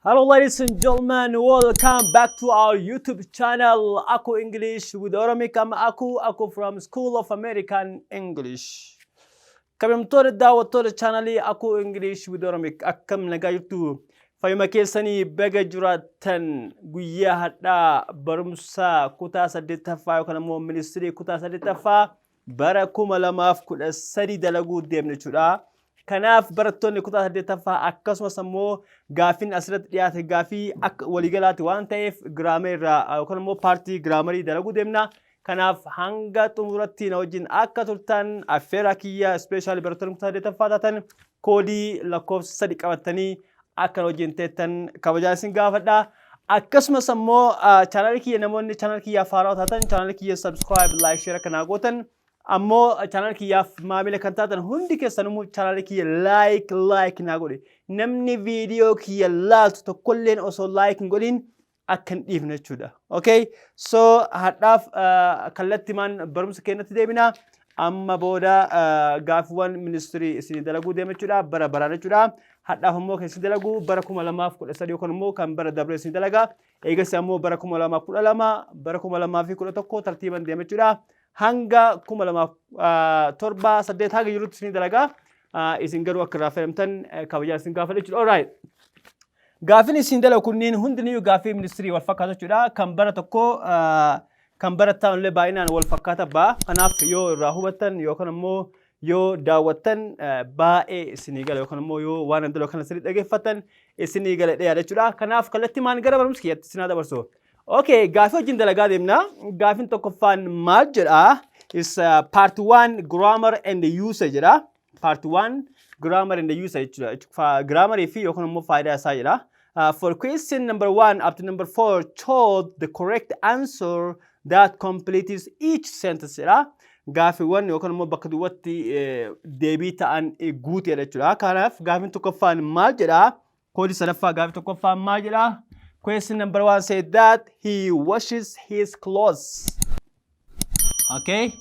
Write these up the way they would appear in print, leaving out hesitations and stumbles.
Hello, ladies and gentlemen, welcome back to our YouTube channel, Aku English with Oromic. I'm Aku, Aku from School of American English. Kabajamtoota daawwattoota chaanalii Aku English with Oromic, akkam nagaa jirtu? Fayyuma keessanii? Baga jiraattan. Guyyaa har'aa barumsa kutaa saddeettaffaa yookaan immoo ministirii kutaa saddeettaffaa bara 2013 dalaguu deemna jechuudha. Kanaaf barattoonni kutaa saddeettaffaa, akkasumas ammoo gaaffiin asirratti dhiyaate gaaffii akka waliigalaati waan ta'eef, grammar irraa yookaan immoo paartii grammarii dalaguu deemna. Kanaaf hanga xumuratti na wajjin akka turtan affeera kiyya. Especially barattoonni kutaa saddeettaffaa taatan koodii lakkoofsa 3 qabatanii akka na wajjin teettan kabajaan isin gaafadha. Akkasumas ammoo chaanalii kiyya, namoonni chaanalii kiyyaaf haarawaa taatan, chaanalii kiyya subscribe, like, share akkanaa gootan. Ammoo chaanalii kiyyaaf maamila kan taatan hundi keessanummoo chaanalii kiyya like like naa godhe. Namni viidiyoo kiyya laaltu tokkolleen osoo like hin godhin akka hin dhiifne jechuudha. Okay? So har'aaf kallattimaan barumsa keenyatti deebina. Amma booda gaaffiiwwan ministirii isin dalaguu deema jechuudha. Bara baraan jechuudha. Har'aaf ammoo kan isin dalagu bara 2013 yookaan immoo kan bara dabre isin dalaga. Eegas ammoo bara 2012, bara 2011 tartiiban deema jechuudha. Hanga 2007, 8 haga jirutti isin dalaga. Isin garuu akka irraa fayyadamtan kabajaan isin gaafadha jechuudha. Alright. Gaaffiin isin dalagu kunniin hundiniyyuu gaaffii ministirii wal fakkaatu jechuudha. Kan bara tokko kan barataan illee baay'inaan wal fakkaata ba'a. Kanaaf yoo irraa hubattan yookaan immoo yoo daawwattan baay'ee isinii gala, yookaan immoo yoo waan dalagu kana sirrii dhageeffattan isinii gala dhiyaata jechuudha. Kanaaf kallattimaan gara barumsa kiyyatti isin haa dabarsu. Okay, gaaffii wajjin dalagaa deemna. Gaaffiin tokkoffaan maal jedha? Is part 1 grammar and usage jedha. Part 1 grammar and usage jechuudha. Grammarii fi yookaan immoo faayidaa isaa jedha. For question number 1 up to number 4, choose the correct answer that completes each sentence jedha. Gaaffiiwwan yookaan immoo bakka duwwaatti deebii ta'an guuteedha jechuudha. Kanaaf gaaffiin tokkoffaan maal jedha? Koodii sadaffaa, gaaffii tokkoffaan maal jedha? Question number 1 said that he washes his clothes. Okay.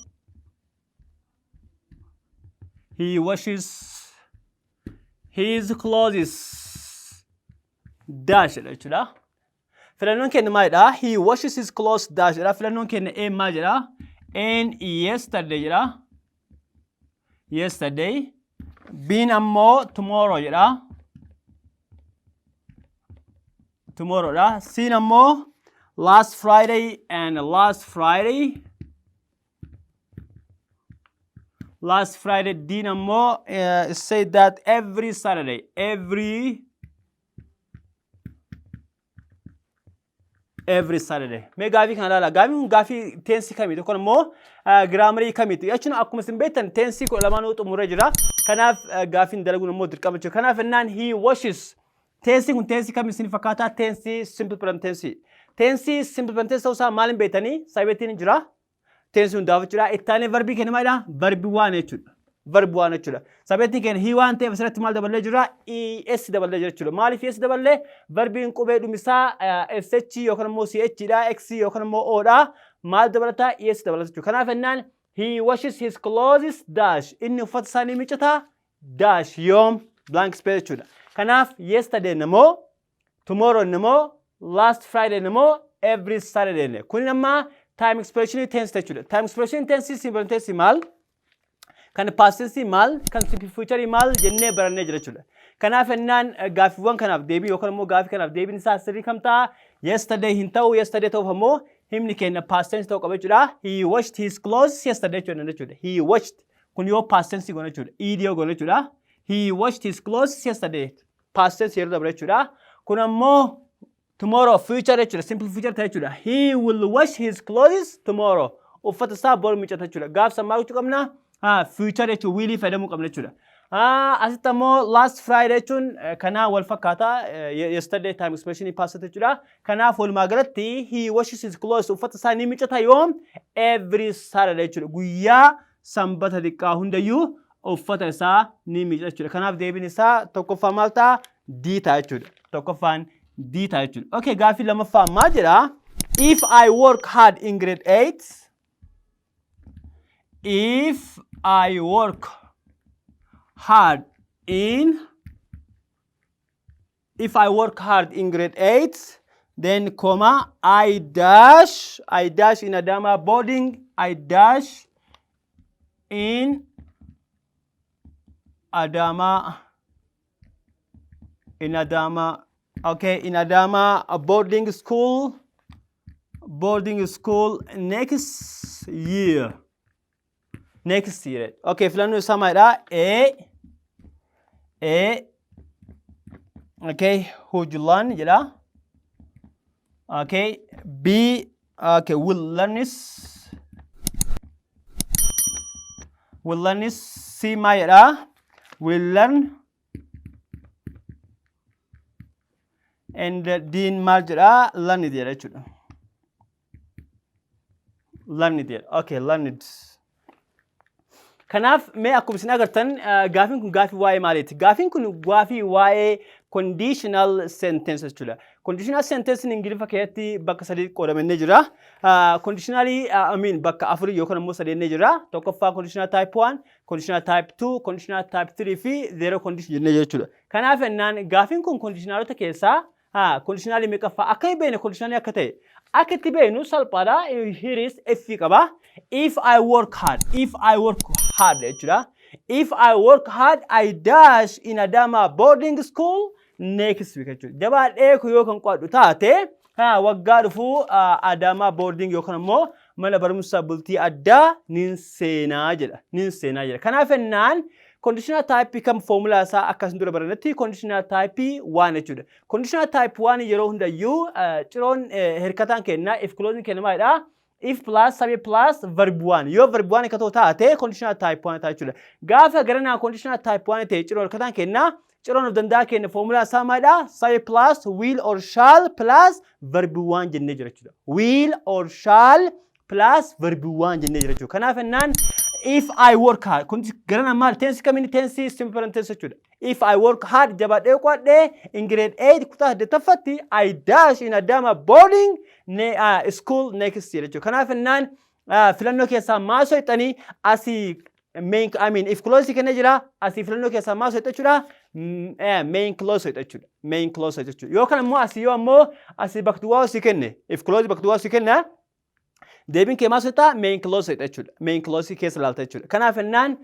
He washes his clothes dash jedha jechuudha. Filannoon keenya maalidha? He washes his clothes dash jedha. Filannoon keenya A maal jedha? N yesterday jedha. Yesterday. B'n ammoo tomorrow jedha. Tomorrow dha. C'n ammoo last Friday and last Friday. Last Friday. D'n ammoo say that every Saturday. Every Saturday. Mee gaafii kana ilaala. Gaafiin kun gaafii tense kamiiti yookaan immoo grammarii kamiiti? Jechuun akkuma isin beektan tense 12nuu xumuree jira. Kanaaf gaafiin dalaguun immoo dirqama jechuudha. Kanaaf innaan he washes. Tense kun tense kam isin fakkaataa? Tense simple present tense. Tense simple present tense ta'uu isaa maaliin beektanii? Subjectiin jira. Tense hundaaf jechuudha. Ittaanee verbii keenya maalidha? Verb one jechuudha. Verb one jechuudha. Subjectiin keenya he waan ta'eef asirratti maal daballee jira? ES daballee jira jechuudha. Maaliif ES daballee? Verbiin qubee dhumisaa SH yookaan immoo CH dha, X yookaan immoo O dha. Maal dabalataa? ES dabalata jechuudha. Kanaaf jennaan he washes his clothes dash. Inni uffata isaa ni miicata dash yoom blank space jechuudha. Kanaaf yesterday namoo, tomorrow namoo, last Friday namoo, every Saturday ne. Kun amma time expression tense jechuudha. Time expression tense simple tense maal? Kan past tense maal? Kan simple future maal jennee barannee jira jechuudha. Kanaaf ennaan gaaffiiwwan kanaaf deebii yookaan immoo gaaffii kanaaf deebiin isaa sirrii kam ta'a? Yesterday hin ta'u. Yesterday ta'uuf ammoo himni keenya past tense ta'uu qaba jechuudha. He washed his clothes yesterday jechuudha. He washed kun yoo past tense goona jechuudha. Ed yoo goona jechuudha. He washed his clothes yesterday. Past tense yeroo dabre jechuudha. Kun ammoo tomorrow future jechuudha. Simple future ta'e jechuudha. He will wash his clothes tomorrow. Uffata isaa boru miiccata jechuudha. Gaaf san maal gochuu qabna? Future jechuun willii fayyadamuu qabna jechuudha. Asitti ammoo last Friday jechuun kanaa wal fakkaata, yesterday time expression past jechuudha. Kanaaf walumaa galatti he washes his clothes, uffata isaa ni miiccata, yoom? Every Saturday jechuudha. Guyyaa sanbata xiqqaa hundayyuu uffata isaa ni miiccata jechuudha. Kanaaf deebiin isaa tokkoffaa maal ta'a? D ta'a jechuudha. Tokkoffaan D ta'a jechuudha. Okay, gaaffii lammaffaa maal jedhaa? If I work hard in grade 8, if I work hard in If I work hard in grade 8, then comma, I dash in Adama boarding, I dash in Adama, in Adama, okay, in Adama a boarding school next year. Next year. Okay, filannoo isaa maalidha? A, okay, would learn jedha. Okay, B, okay, will learn is, will learn is. C maal jedha? Will learn. And D maal jedha? Learn jedha jechuudha. Learn jedha. Okay, learn it. Kanaaf mee akkuma isin agartan, gaafiin kun gaafii waa'ee maaliiti? Gaafiin kun gaafii waa'ee conditional sentence jechuudha. Conditional sentence Ingiliffa keessatti bakka sadii qoodamanii jira. Conditionally, I mean, bakka afurii yookaan immoo sadii jira. Tokkoffaa conditional type 1, conditional type 2, conditional type 3 fi zero condition jennee jechuudha. Kanaaf ennaan gaafiin kun conditionalota keessaa conditionally meeqaffaa akka hin beekne, conditionally akka ta'e akka itti beeknu salphaadha. Here is if qaba. If I work hard, if I work hard jechuudha. If I work hard, I dash in Adama boarding school next week jechuudha. Jabaadhee yoo kan qo'adhu taate, waggaa dhufuu Adama boarding yookaan immoo mana barumsa bultii addaa nin seenaa jedha. Nin seenaa jedha. Kanaaf ennaan conditional type kam formula isaa akkasin dura barannetti conditional type 1 jechuudha. Conditional type 1 yeroo hundayyuu ciroon hirkataan kenna, if clause kenna maalidha? If plus subject plus verb 1. Yoo verb 1 akka ta'u taate conditional type 1 ta'a jechuudha. Gaafa garanaa conditional type 1 ta'e, ciroo hirkataan kenna, ciroon of danda'a kenna formula isaa maalidha? Subject plus will or shall plus verb 1 jennee jira jechuudha. Will or shall plus verb 1 jennee jira jechuudha. Kanaaf ennaan if I work hard kun garana maal tense kamiin? Tense simple present tense jechuudha. If I work hard, jabaadhee qo'adhee, in grade 8, kutaa saddeettaffaatti, I dash in Adama boarding school next year jechuudha. Kanaaf ennaan filannoo keessaa maal soixanii asii main, I mean, if clause kennee jira. Asii filannoo keessaa maal soixa jechuudha? Main clause soixa jechuudha. Main clause soixa jechuudha. Yookaan immoo asii yoo ammoo asii bakka duwwaa osii kenne, if clause bakka duwwaa osii kenne, deebiin kee maal soixa? Main clause soixa jechuudha. Main clause keessa ilaalta jechuudha. Kanaaf ennaan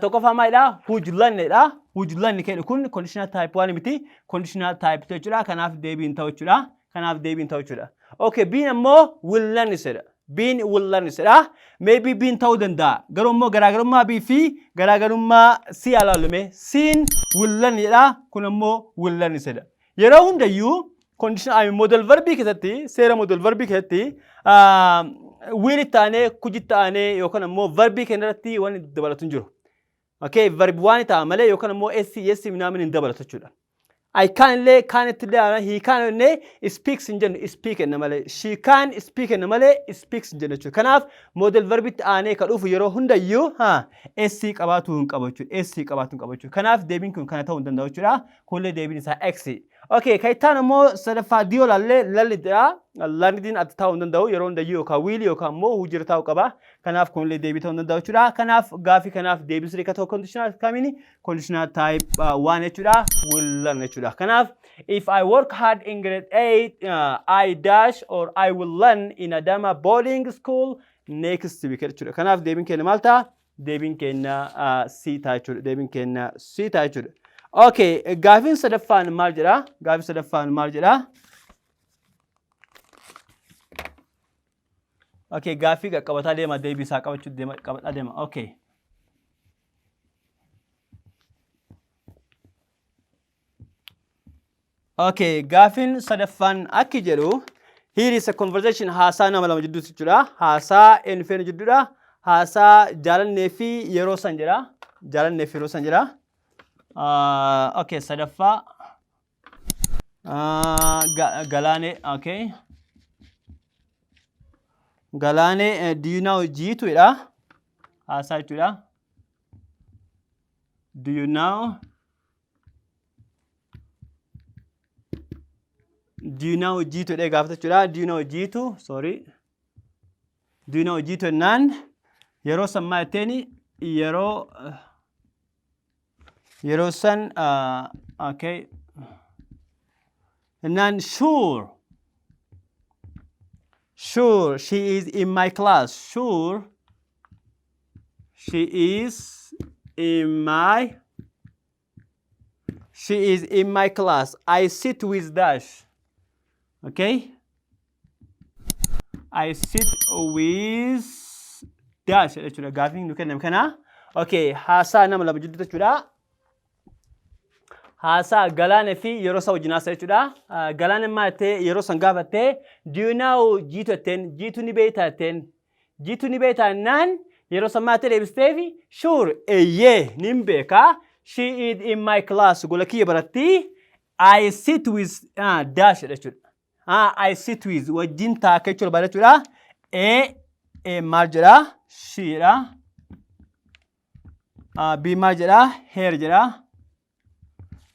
tokkoffaa maalidha? Would learnedha. Would learn kennu kun conditional type 1 miti. Conditional type 2 jechuudha. Kanaaf deebiin ta'u jechuudha. Kanaaf deebiin ta'u jechuudha. Okay, B'n ammoo will learn jedha. B'n will learn jedha. Maybe B'n ta'uu danda'a. Garuu immoo garaagarummaa B fi garaagarummaa C ilaalume. C'n will learn jedha. Kun ammoo will learn jedha. Yeroo hundayyuu condition, I mean, modal verbii keessatti, seera modal verbii keessatti, will itti aanee, could itti aanee yookaan ammoo verbii kenna irratti waan dabalatu hin jiru. Okay, verb waan ta'a malee yookaan ammoo s s minaamin hin dabalatu jechuudha. I can illee can itti illee, he can illee speaks hin jennu, speak enna malee, she can speak enna malee speaks hin jennu jechuudha. Kanaaf modal verbitti aanee ka dhufu yeroo hundayyuu s qabaatu hin qabu jechuudha. S qabaatu hin qabu jechuudha. Kanaaf deebiin kun kana ta'uu hin danda'u jechuudha. Kunillee deebiin isaa X. Okay, kan itti aanu immoo sadaffaa D olaallee learnedha. Learnediin ati ta'uu hin danda'u, yeroo hundayyuu yookaan will yookaan immoo hojiirra taa'uu qaba. Kanaaf kunillee deebii ta'uu hin danda'u jechuudha. Kanaaf gaafii kanaaf deebii sirrii akka ta'u conditional kamiini? Conditional type 1 jechuudha. Will learn jechuudha. Kanaaf if I work hard in grade 8, I dash or I will learn in Adama boarding school next week jechuudha. Kanaaf deebiin keenya maal ta'a? Deebiin keenya C ta'a jechuudha. Deebiin keenya C ta'a jechuudha. Okay, gaafiin sadaffaan maal jedha? Gaafiin sadaffaan maal jedha? Okay, gaaffii qaqqabataa deema, deebii isaa qabachuu deema, qabataa deema. Okay. Okay, gaafiin sadaffaan akki jedhu, here is a conversation, haasaa nama lama jidduutti jechuudha. Haasaa eenyu fi eenyu jidduudha? Haasaa Jaalannee fi Yeroo san jedha. Jaalannee fi Yeroo san jedha. Okay, sadaffaa Galaanee, okay. Galaanee, do you know Jiitu jedha. Haasaa jechuudha. Do you know Do you know Jiitu jedhee gaafata jechuudha. Do you know Jiitu? Sorry. Do you know Jiitu jennaan Yeroo san maal jetteeni? Yeroo san okay. Jennaan, sure. Sure, she is in my class. Sure, she is in my she is in my class. I sit with dash. Okay? I sit with dash jechuudha. Gaafiin nu kenname kana. Okay, haasaa nama lama jidduu jechuudha. Haasaa Galaana fi yeroo isaa wajjin haasa jechuudha. Galaana maal jettee yeroo san gaafattee? Do you know Jiitu jetteen, Jiitu ni beektaa jetteen. Jiitu ni beektaa jennaan yeroo san maal jettee deebisteefi? Sure, eeyyee, nin beekaa. She is in my class, gola kiyya baratti. I sit with dash jechuudha. I sit with, wajjin ta'a jechuudha barbaada jechuudha. A maal jedhaa? She jedha. B maal jedhaa? Her jedha.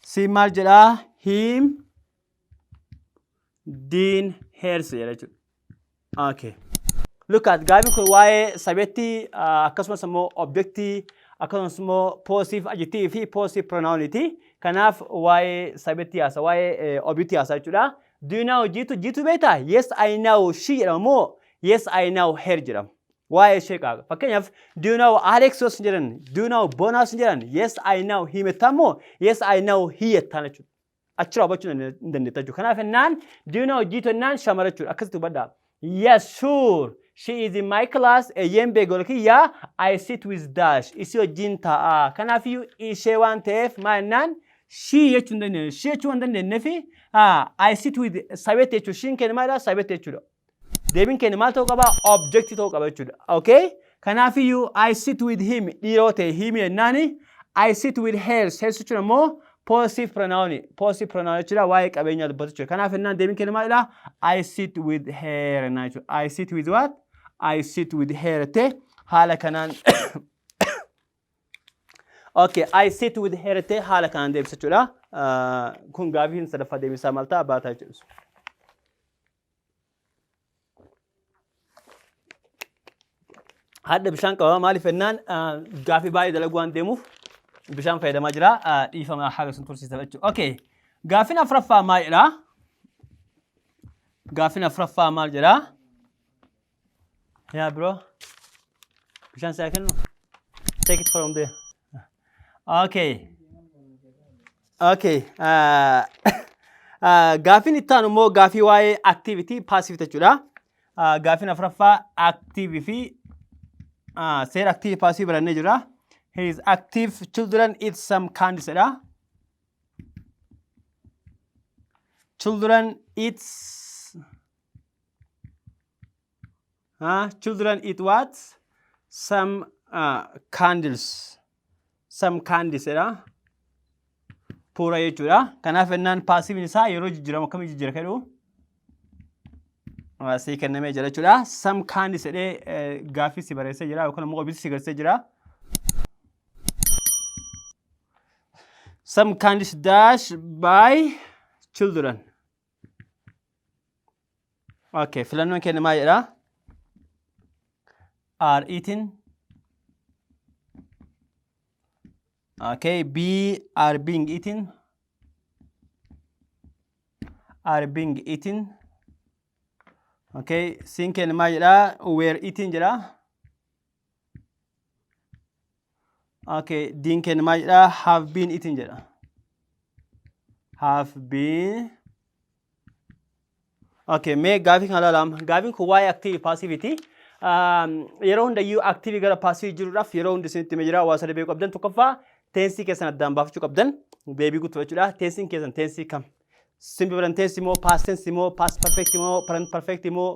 C maal jedhaa? Him. D'n hers jedha jechuudha. Okay. Look at, gaafiin kun waa'ee subjectii, akkasumas immoo objectii, akkasumas immoo possessive adjective fi possessive pronouniti. Kanaaf waa'ee subjectii haasa, waa'ee objectii haasa jechuudha. Do you know Jiitu? Jiitu beektaa? Yes, I know she jedhama moo yes, I know her jedhama? Waa'ee ishee qaba. Fakkeenyaaf, do you know Alex yoo jedhan, do you know Bonas jedhan, yes, I know him jettaan moo yes, I know he jettaan jechuudha. Achirraa hubachuu hin dandeetta jechuudha. Kanaaf jennaan, do you know Jiitu jennaan shamara jechuudha. Akkasitti hubadhaa. Yes, sure. She is in my class. Eeyyeen, beekola kiyyaa. I sit with dash. Isii wajjin taa'a. Kanaafiyyuu ishee waan ta'eef maal jennaan? She jechuu hin dandeenye. She jechuu waan dandeenyeef I sit with subject jechuudha. Sheen keenya maalidha? Subject jechuudha. Deebiin keenya maal ta'uu qaba? Object ta'uu qaba jechuudha. Okay? Kanaafiyyuu I sit with him dhiiroo ta'e him jennaani, I sit with hers. Hers jechuun ammoo possessive pronoun. Possessive pronoun jechuudha, waa'ee qabeenyaa dubbatu jechuudha. Kanaaf jennaan deebiin keenya maalidha? I sit with her jennaan jechuudha. I sit with what? I sit with her jettee haala kanaan. Okay, I sit with her jettee haala kanaan deebisa jechuudha. Kun gaafiin sadaffaa deebisaa maal ta'a? Baataa jechuudha. Hadha bishaan qaba, maaliif jennaan gaafii baay'ee dalaguu waan deemuuf bishaan fayyadamaa jira. Dhiifama haga sun tursiisa jechuudha. Okay. Gaafiin afuraffaa maal jedhaa? Gaafiin afuraffaa maal jedhaa? Yaa bro. Bishaan siyaa kennu? Take it from there. Okay. Okay. Gaafiin itti aanu immoo gaafii waa'ee active passive jechuudha. Gaafiin afuraffaa active fi seera active passive barannee jira. His active children eat some candies jedha. Children eats, children eat what? Some candles. Some candies jedha. Plural jechuudha. Kanaaf jennaan passivein isaa yeroo jijjiiramu akkamii jijjiira jedhu sii kennamee jira jechuudha. Some candies jedhee gaaffii si barreessee jira yookaan immoo objectii si barreessee jira. Some candies dash by children. Okay, filannoon keenya maal jedha? Are eaten. Okay, B, are being eaten. Are being eaten. Okay, C'n keenya maal jedha? Were eaten jedha. Okay, D'n keenya maal jedha? Have been eaten jedha. Have been. Okay, mee gaafii kana ilaalaama. Gaafiin kun waa'ee active passivity. Yeroo hundayyuu active gara passive jiruudhaaf yeroo hundi isinitti himee jira. Waa sadii beekuu qabdan. Tokkoffaa, tensii keessan addaan baafachuu qabdan. Deebii guutuu jechuudha. Tensiin keessan tensii kam? Simple present tense moo, past tense moo, past perfect moo, present perfect moo,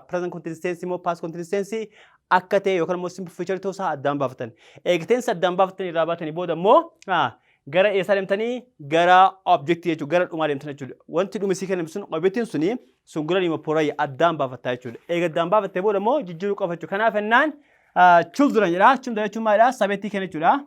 present continuous tense moo, past continuous tense akka ta'e yookaan immoo simple future ta'uu isaa addaan baafatan. Eega tense addaan baafatanii irraa baatanii booda immoo gara eessaa deemtanii? Gara objectii jechuudha, gara dhumaa deemtan jechuudha. Wanti dhumi sii kenname sun, objectiin suni singular moo plural addaan baafattaa jechuudha. Eega addaan baafattee booda immoo jijjiiruu qofa jechuudha. Kanaaf jennaan children jedha. Children jechuun maalidha? Subjectii kenna jechuudha.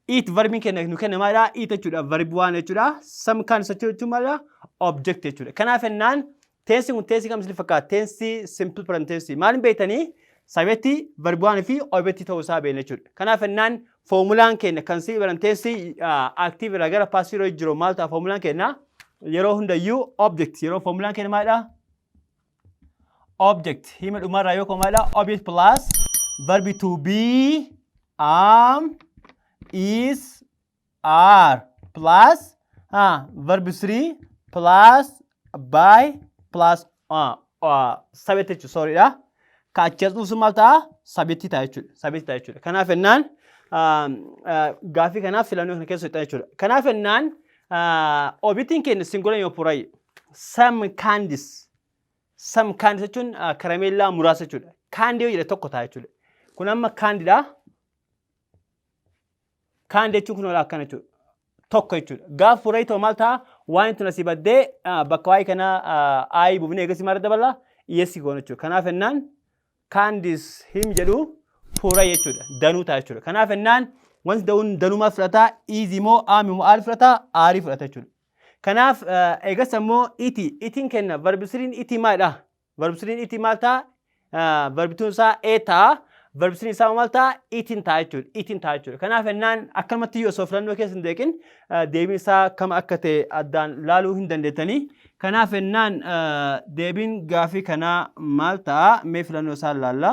Eat verbiin kenna nu kenna maalidha? Eat jechuudha. Verb waan jechuudha. Some kan sochii jechuun maalidha? Object jechuudha. Kanaaf jennaan tensiin kun tensii kam isin fakkaata? Tensii simple present tense. Maaliin beektanii? Subjectii, verb waan fi objectii ta'uu isaa beekna jechuudha. Kanaaf jennaan formulaan keenya kan simple present tense active irraa gara passive jiru maal ta'a formulaan keenya? Yeroo hundayyuu object yeroo formulaan keenya maalidha? Object hima dhumarraa yoo ka'u maalidha? Object plus verb to be, am, is, are plus verb 3 plus by plus subject jechuudha. Sorry dha. Ka achi as dhufu maal ta'a? Subject ta'a jechuudha. Subject ta'a jechuudha. Kanaaf jennaan gaaffii kanaaf filannoo kana keessa hojjetan jechuudha. Kanaaf jennaan objectiin keenya singular yoo plural some candies. Some candies jechuun karameellaa muraasa jechuudha. Candy yoo jedhe tokko ta'a jechuudha. Kun amma candy dha. Candy jechuun kun akkana jechuudha. Tokko jechuudha. Gaafa plural ta'u maal ta'a? Waan tun asii baddee bakka waa'ee kanaa I buufnee eegasii maal dabala? Es goona jechuudha. Kanaaf jennaan candies him jedhu plural jechuudha. Danuu ta'a jechuudha. Kanaaf jennaan wanti da'uun danuu maal fudhataa? Is moo am moo are fudhataa? Are fudhata jechuudha. Kanaaf eegas ammoo eat. Eatiin kenna. Verb threen eat maalidha? Verb threen eat maal ta'a? Verb twon isaa ate ta'a. Verb threen isaa maal ta'a? Eaten ta'a jechuudha. Eaten ta'a jechuudha. Kanaaf jennaan akkanumatti osoo filannoo keessa hin deeqin deebiin isaa kam akka ta'e addaan laaluu hin dandeettanii. Kanaaf jennaan deebiin gaafii kanaa maal ta'a? Mee filannoo isaa ilaalla.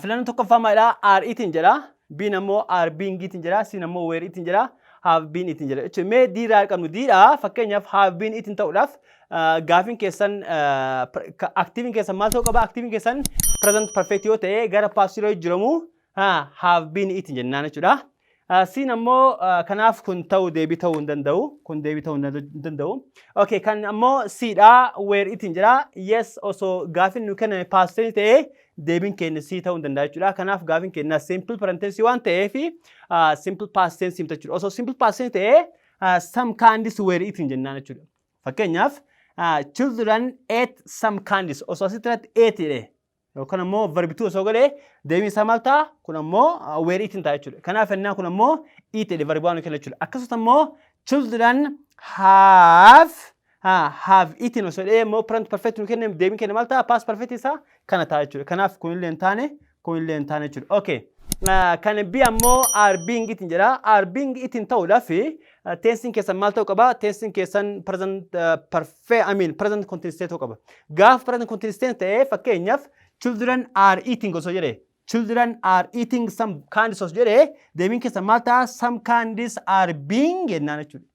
Filannoon tokkoffaa maalidha? Are eaten jedha. B'n ammoo are being eaten jedha. C'n ammoo were eaten jedha. Have been eaten jedha. Jechuun mee diiraa qabnu diidha. Fakkeenyaaf have been eaten ta'uudhaaf gaafiin keessan activeiin keessan maal ta'uu qaba? Activeiin keessan present perfect yoo ta'e gara past yeroo jijjiiramu have been eaten jennaan jechuudha. C'n ammoo kanaaf kun ta'uu deebii ta'uu hin danda'u. Kun deebii ta'uu hin danda'u. Okay, kan ammoo C'dha, were eaten jedha. Yes, osoo gaafiin nu kenname past tense ta'ee deebiin keenya C ta'uu hin danda'a jechuudha. Kanaaf gaafiin keenya simple present tense waan ta'eef simple past tense himta jechuudha. Osoo simple past tense ta'ee some candies were eaten jennaan jechuudha. Fakkeenyaaf children ate some candies osoo asitti irratti ate jedhee yookaan ammoo verb two osoo godhee deebiin isaa maal ta'a? Kun ammoo were eaten ta'a jechuudha. Kanaaf ennaa kun ammoo eat jedhee verb one kenna jechuudha. Akkasumas ammoo children have eaten osoo jedhee immoo present perfect nu kenne deebiin keenya maal ta'a? Past perfect isaa kana ta'a jechuudha. Kanaaf kunillee hin taane, kunillee hin taane jechuudha. Okay. Kan B ammoo are being eaten jedha. Are being eaten ta'uudhaaf tenseiin keessan maal ta'uu qaba? Tenseiin keessan present perfect, I mean, present continuous ta'uu qaba. Gaafa present continuous ta'e, fakkeenyaaf children are eating osoo jedhee, children are eating some candies osoo jedhee, deebiin keessan maal ta'a? Some candies are being jennaan jechuudha.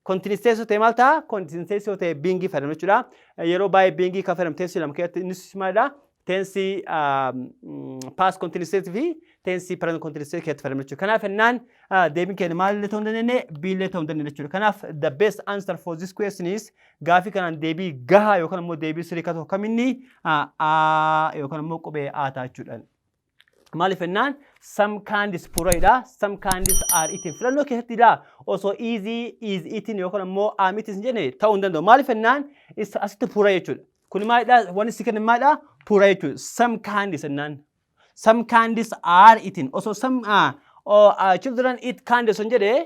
Continuous tense yoo ta'e maal ta'a? Continuous tense yoo ta'e being fayyadamu jechuudha. Yeroo baay'ee being kan fayyadamu tense lama keessatti innis maalidha? Tense past continuous tense fi tense present continuous tense keessatti fayyadamu jechuudha. Kanaaf jennaan deebiin keenya maalillee ta'uu hin dandeenye, B'llee ta'uu hin dandeenye jechuudha. Kanaaf the best answer for this question is gaafii kanaan deebii gahaa yookaan immoo deebii sirrii kan ta'u kaminni A yookaan immoo qubee A ta'a jechuudha. Maaliif jennaan some candies pluralidha. Some candies are eaten. Filannoo keessatti dha osoo is eaten yookaan immoo am eaten jenne ta'uu hin danda'u. Maaliif jennaan asitti plural jechuudha. Kun maalidha? Wanni si kenne maalidha? Plural jechuudha. Some candies jennaan. Some candies are eaten. Osoo some children eat candies osoo hin jedhee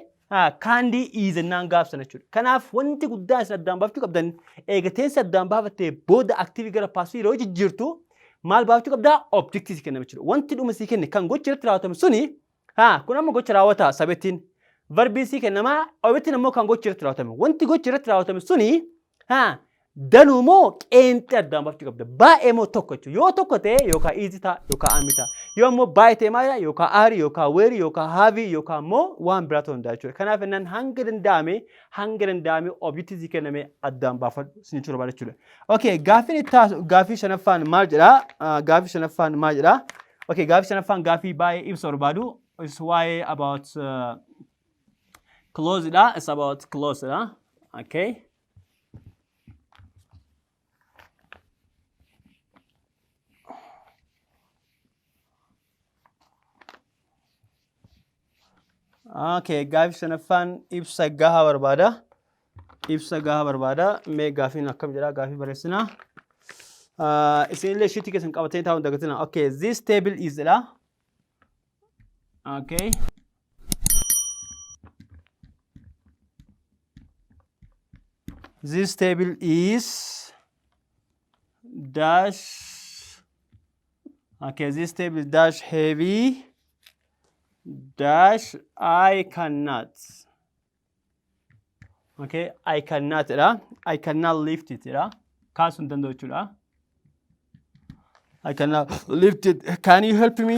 candy is jennaan gaafsan jechuudha. Kanaaf wanti guddaan isin addaan baafachuu qabdan eega tense addaan baafattee booda active gara passive yeroo jijjiirtu maal baafachuu qabdaa? Objectii si kenname jechuudha. Wanti dhuma si kenne kan gocha irratti raawwatame suni kun amma gocha raawwataa subjectiin. Verbii si kennamaa, objectiin ammoo kan gocha irratti raawwatame. Wanti gocha irratti raawwatame suni danuu moo qeenxee addaan baafachuu qabda. Baay'ee moo tokko jechuudha. Yoo tokko ta'e yookaan is ta'a yookaan am ta'a. Yoo ammoo baay'ee ta'e maalidha? Yookaan are yookaan were yookaan have yookaan ammoo waan biraa ta'uu danda'a jechuudha. Kanaaf jennaan hanga danda'ame objectii si kenname addaan baafadhu sin jechuu barbaada jechuudha. Okay, gaaffiin itti taasu gaaffii shanaffaan maal jedhaa? Gaaffii shanaffaan maal jedhaa? Okay, gaaffii shanaffaan gaaffii baay'ee ibsa barbaadu. Is waa'ee about clause dha. It's about clause dha. Okay. Okay, gaaffii shanaffaan ibsa gahaa barbaada. Ibsa gahaa barbaada. Mee gaaffiin akkam jedhaa? Gaaffii barreessinaa. Isinillee sheetii keessan qabatanii taa'uu hin dagatinaa. Okay, this table is dha. Okay. This table is dash. Okay, this table is dash heavy dash I cannot. Okay, I cannot jedha. I cannot lift it jedha. Kaasuu hin danda'u jechuudha. I cannot lift it. Can you help me?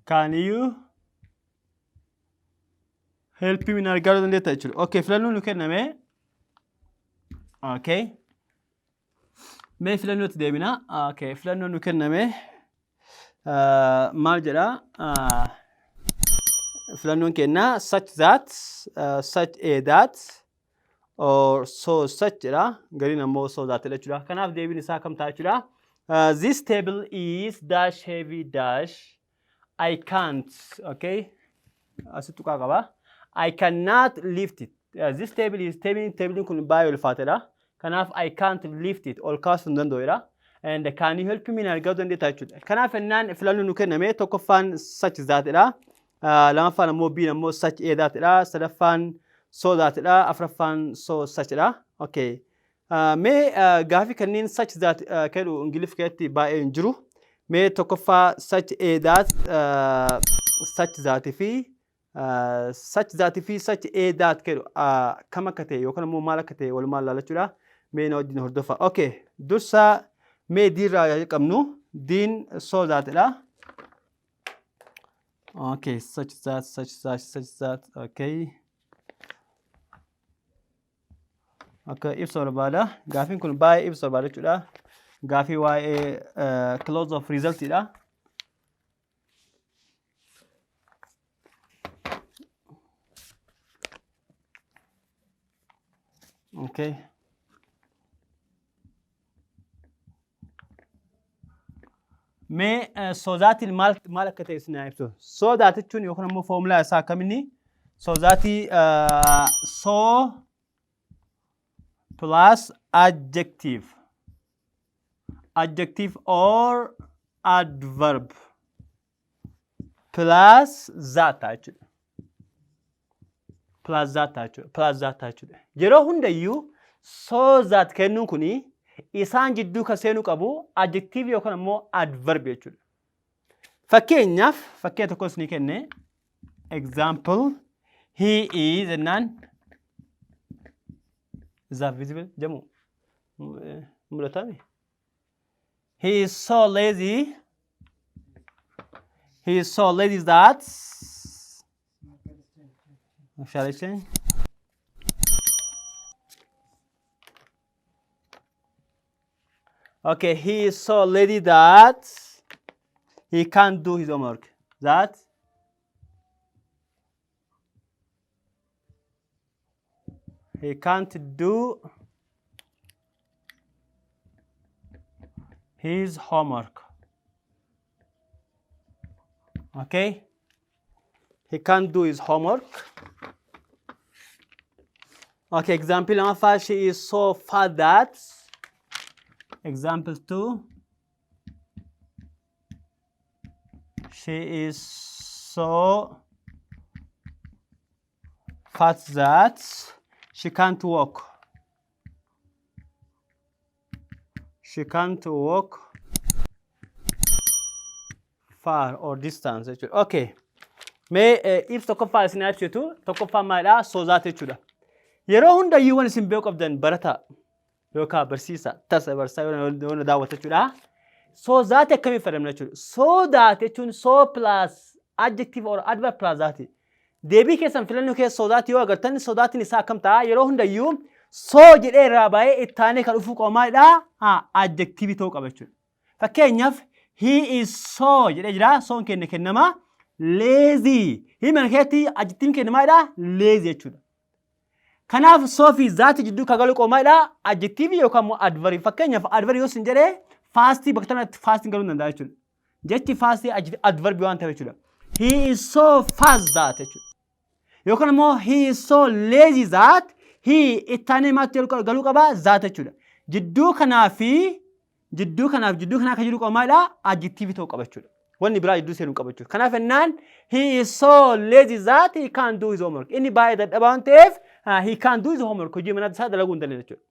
Can you help me na gargaaruu dandeetta jechuudha. Okay, filannoon nu kenname. Okay. Mee filannootti deebina. Okay, filannoon nu kenname. Maal jedha? Filannoon kenna such that, such a that, or so such jedha. Gariin ammoo so that jedha jechuudha. Kanaaf deebiin isaa kam ta'a jechuudha. This table is dash heavy dash I can't, okay? Asitti tuqaa qaba. I cannot lift it. This table is table table kun baay'ee ulfaatedha. Kanaaf I can't lift it. Ol kaasuu hin danda'u. And can you help me na argachuu dandeetta jechuudha. Kanaaf ennaan filannoo nu kenname tokkoffaan such that dha. Lamaffaan ammoo B ammoo such a that dha. Sadaffaan so that dha. Afuraffaan so such dha. Okay. Mee gaafii kanneen such that jedhu Ingiliff keessatti baay'ee hin jiru. Mee tokkoffaa such a that, such that fi such that fi such a that jedhu kam akka ta'e yookaan ammoo maal akka ta'e walumaan ilaalachuudha. Mee na wajjin hordofa. Okay. Dursa mee diirraa jalqabnu diin so that dha. Okay, such that, such that, such that. Okay. Akka ibsa barbaada. Gaafiin kun baay'ee ibsa barbaada jechuudha. Gaafii waa'ee clause of result dha. Okay. Mee so thatin maal maal akka ta'e isin haa ibsu. So that jechuun yookaan ammoo foomulaa isaa akkaminni so thatii so plus adjective adjective or adverb plus that ta'a jechuudha. Plus that ta'a jechuudha. Plus that ta'a jechuudha. Yeroo hundayyuu so that kennuun kuni isaan jidduu kan seenuu qabu adjective yookaan ammoo adverb jechuudha. Fakkeenyaaf fakkeenya tokko isinii kenne, example, he is jennaan, is that visible jedhamu mul'atame. He is so lazy, he is so lazy that, shall I change? Okay, he is so lazy that he can't do his homework. That he can't do his homework. Okay? He can't do his homework. Okay, example number five, she is so fat that. Example two, she is so fat that she can't walk. She can't walk far or distance jechuudha. Okay. Mee ibsa tokkoffaa isin ibsitu tokkoffaan maalidha? So that jechuudha. Yeroo hundayyuu waan isin beekuu qabdan barataa yookaan barsiisaa tasa barsiisaa yoo na daawwata jechuudha. So that akkamiin fayyadamna jechuudha. So that jechuun so plus adjective or adverb plus that. Deebii keessan filannoo keessa so that yoo agartan so thatin isaa akkam ta'a? Yeroo hundayyuu so jedhee irraa baay'ee itti aanee kan dhufuu qabu maalidha? Adjective ta'uu qaba jechuudha. Fakkeenyaaf he is so jedhee jira. Soon keenya kennama. Lazy. He mana keessatti adjective keenya maalidha? Lazy jechuudha. Kanaaf so fi that jidduu kan galu qabu maalidha? Adjective yookaan immoo adverb. Fakkeenyaaf adverb yoo isin jedhee fast bakka kanatti fast galuu hin danda'a jechuudha. Jechi fast adverb waan ta'eef jechuudha. He is so fast that jechuudha. Yookaan immoo he is so lazy that he itti aanee maatti galuu qaba that jechuudha. Jidduu kanaa fi jidduu kanaaf jidduu kanaa kan jiru qaba maalidha? Adjective ta'uu qaba jechuudha. Wanni biraa jidduu seenuu qaba jechuudha. Kanaaf jennaan he is so lazy that he can't do his homework. Inni baay'ee dadhabaa waan ta'eef he can't do his homework. Hojii manaa isaa dalaguu hin dandeenye jechuudha.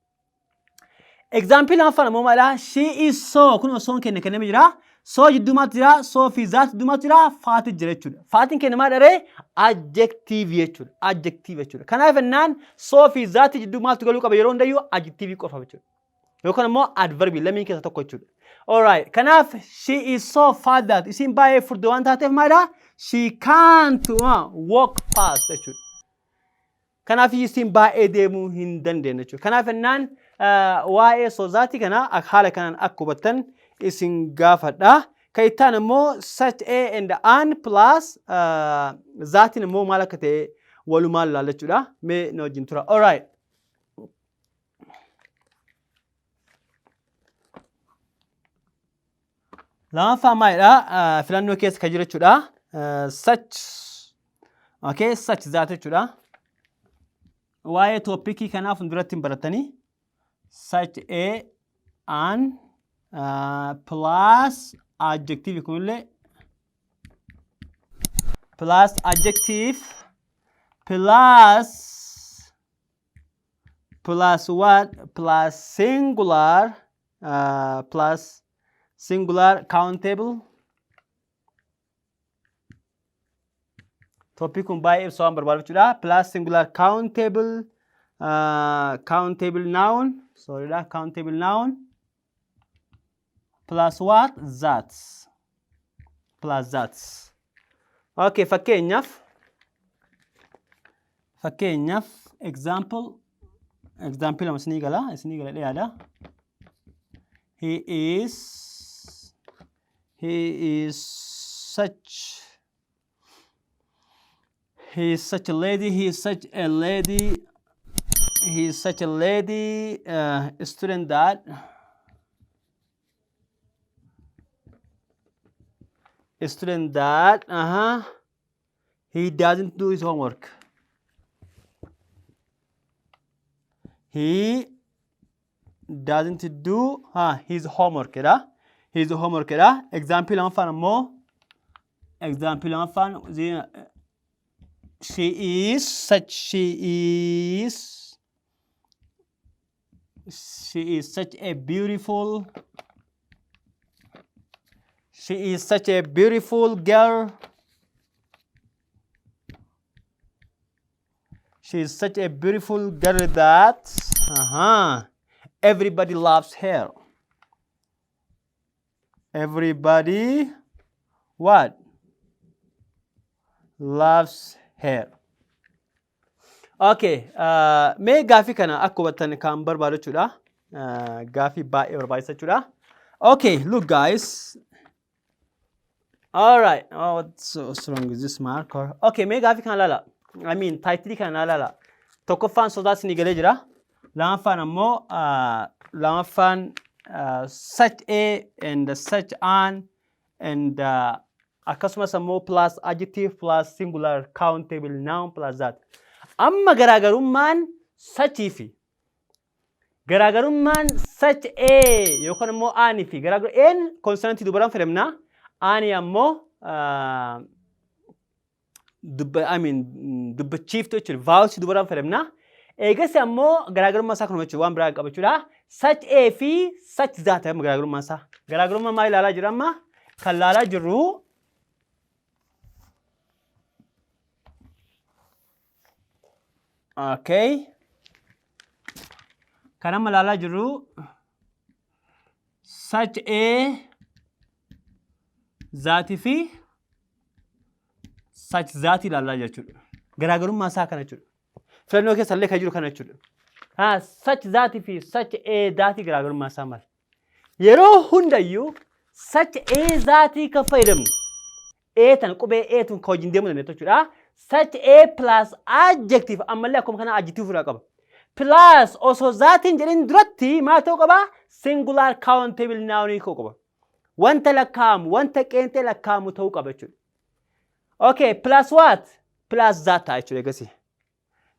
Example lammaffaan ammoo maalidha? She is so kun osoon kenne kenname jira. So jidduu maaltu jira? So fi that jidduu maaltu jira? Fat jira jechuudha. Fatiin keenya maal dharee? Adjective jechuudha. Adjective jechuudha. Kanaaf jennaan so fi that jidduu maaltu galuu qaba yeroo hundayyuu adjective qofa jechuudha. Yookaan immoo adverb lameen keessaa tokko jechuudha. Alright. Kanaaf she is so fat that isiin baay'ee furdoo waan taateef maalidha? She can't walk fast jechuudha. Kanaaf isiin baay'ee deemuu hin dandeenye jechuudha. Kanaaf jennaan waa'ee so that kana haala kanaan akka hubattan isin gaafadha. Kan itti aanu immoo such a and an plus thatiin immoo maal akka ta'e walumaan ilaalla jechuudha. Mee na wajjin tura. Alright. Lammaffaa maalidha? Filannoo keessa kan jiru jechuudha. Such, okay, such that jechuudha. Waa'ee topicii kanaa fuulduratti hin baratanii such a an plus adjective kunillee plus adjective plus what? Plus singular plus singular countable. Topic kun baay'ee ibsa waan barbaadu jechuudha. Plus singular countable noun, sorry dha, countable noun plus what? That. Plus that. Okay, fakkeenyaaf example lama isinii gala dhiyaadha. He is such a lady, he is such a lady, he is such a lady student that he doesn't do his homework. He doesn't do his homework jedha. His homework jedha. Example lammaffaan ammoo, example lammaffaan, she is such a beautiful she is such a beautiful girl, she is such a beautiful girl that everybody loves her. Everybody what? Loves her. Okay, mee gaafii kana akka hubattan kan barbaadu jechuudha. Gaafii baay'ee barbaachisa jechuudha. Okay, look, guys. All right. Oh, what's wrong with this marker? Okay, mee gaafii kana ilaala. I mean, title kana ilaala. Tokkoffaan so that isinii galee jira. Lamaffaan ammoo lamaffaan such a and such an and akkasumas ammoo plus adjective plus singular countable noun plus that. Amma garaagarummaan suchii fi garaagarummaan such a yookaan immoo anii fi garaagarummaan een consonantii dubaraan fayyadamna. Anii ammoo dubba, I mean, dubbachiiftuu jechuudha. Vowels dubaraan fayyadamna. Eegas ammoo garaagarummaa isaa kanuma jechuudha. Waan biraa qaba jechuudha. Such a fi such that amma garaagarummaa isaa. Garaagarummaa maal ilaalaa jira amma? Kan ilaalaa jirru okay. Kan amma ilaalaa jirru such a that fi such that ilaalaa jechuudha. Garaagarummaa isaa kana jechuudha. Filannoo keessa illee kan jiru kana jechuudha. Haa, such that fi such a that garaagarummaa isaa maali? Yeroo hundayyuu such a that kan fayyadamnu a tan qubee a tun kan wajjin deemuu dandeettu jechuudha. Such a plus adjective ammallee akkuma kana adjective ofirraa qaba. Plus osoo thatiin jedhin duratti maal ta'uu qaba? Singular countable noun ta'uu qaba. Wanta lakkaa'amu, wanta qeenxee lakkaa'amu ta'uu qaba jechuudha. Okay, plus what? Plus that ta'a jechuudha egasii.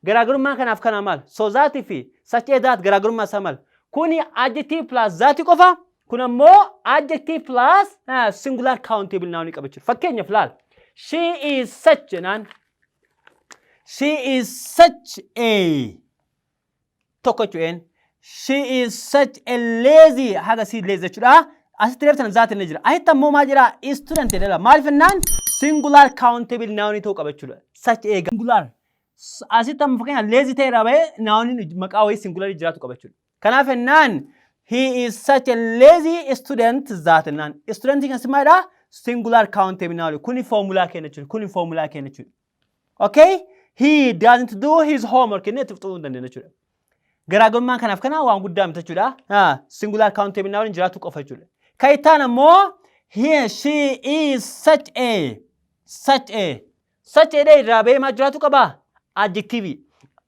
Garaagarummaan kanaaf kana maal? So that fi such a that garaagarummaa isaa maal? Kuni adjective plus that qofa. Kun ammoo adjective plus singular countable noun qaba jechuudha. Fakkeenyaaf laal. She is such jennaan. She is such a tokko jechuun. She is such a lazy haga si lazy jechuudha. Asitti reeftan that inni jira. Asitti ammoo maal jedhaa? Student jedha. Maaliif jennaan singular countable noun ta'uu qaba jechuudha. Such a singular. Asitti amma fakkeenyaaf lazy ta'eera bahee noun maqaa wayii singular jiraatu qaba jechuudha. Kanaaf jennaan he is such a lazy student that jennaan. Student kan maalidha? Singular countable noun. Kuni formulaa kenna jechuudha. Kuni formulaa kenna jechuudha. Okay? He doesn't do his homework inni itti fufuu hin dandeenye jechuudha. Garaagarummaan kanaaf kana waan guddaa miti jechuudha. Singular countable noun jiraatu qofa jechuudha. Kan itti aanu ammoo he, she is such a dha irraa bahee maal jiraatu qaba? Adjective.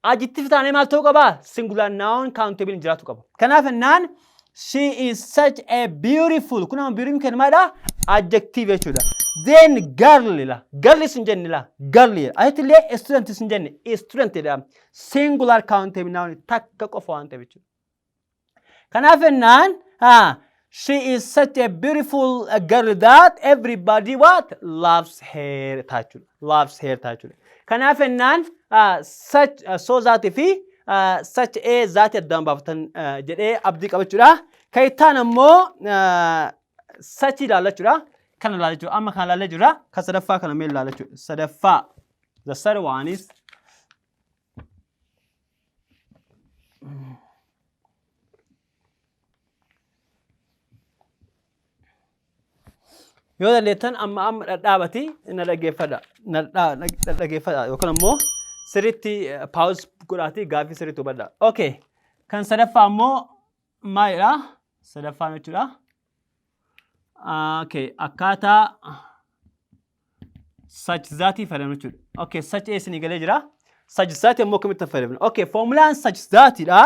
Adjective taanee maal ta'uu qaba? Singular noun countable jiraatu qaba. Kanaaf jennaan she is such a beautiful, kun amma beautiful kenna maalidha? Adjective jechuudha. Then girl la, girl hin jenne la, girl asitti illee student hin jenne, student jedha. Singular countable noun takka qofa waan ta'eef jechuudha. Kanaaf jennaan she is such a beautiful girl that everybody what loves her jechuudha. Loves her jechuudha. Kanaaf jennaan such so that fi such a that addaan baafatan jedhee abdii qabachuudha. Kan itti aanu ammoo such ilaalla jechuudha. Kana ilaalla jechuudha. Amma kana ilaallee jira. Kan sadaffaa kana mee ilaalla jechuudha. Sadaffaa. The third one is yoo dandeettan amma amma dhadhaabati na dhaggeeffadha. Na dhaggeeffadha yookaan ammoo sirriitti pause godhaatii gaaffii sirriitti hubadha. Okay. Kan sadaffaa ammoo maalidha? Sadaffaan jechuudha. Okay. Akkaataa such that fayyadamnu jechuudha. Okay. Such a isinii galee jira. Such that ammoo akkamitti fayyadamna? Okay. Formulaan such thatidha.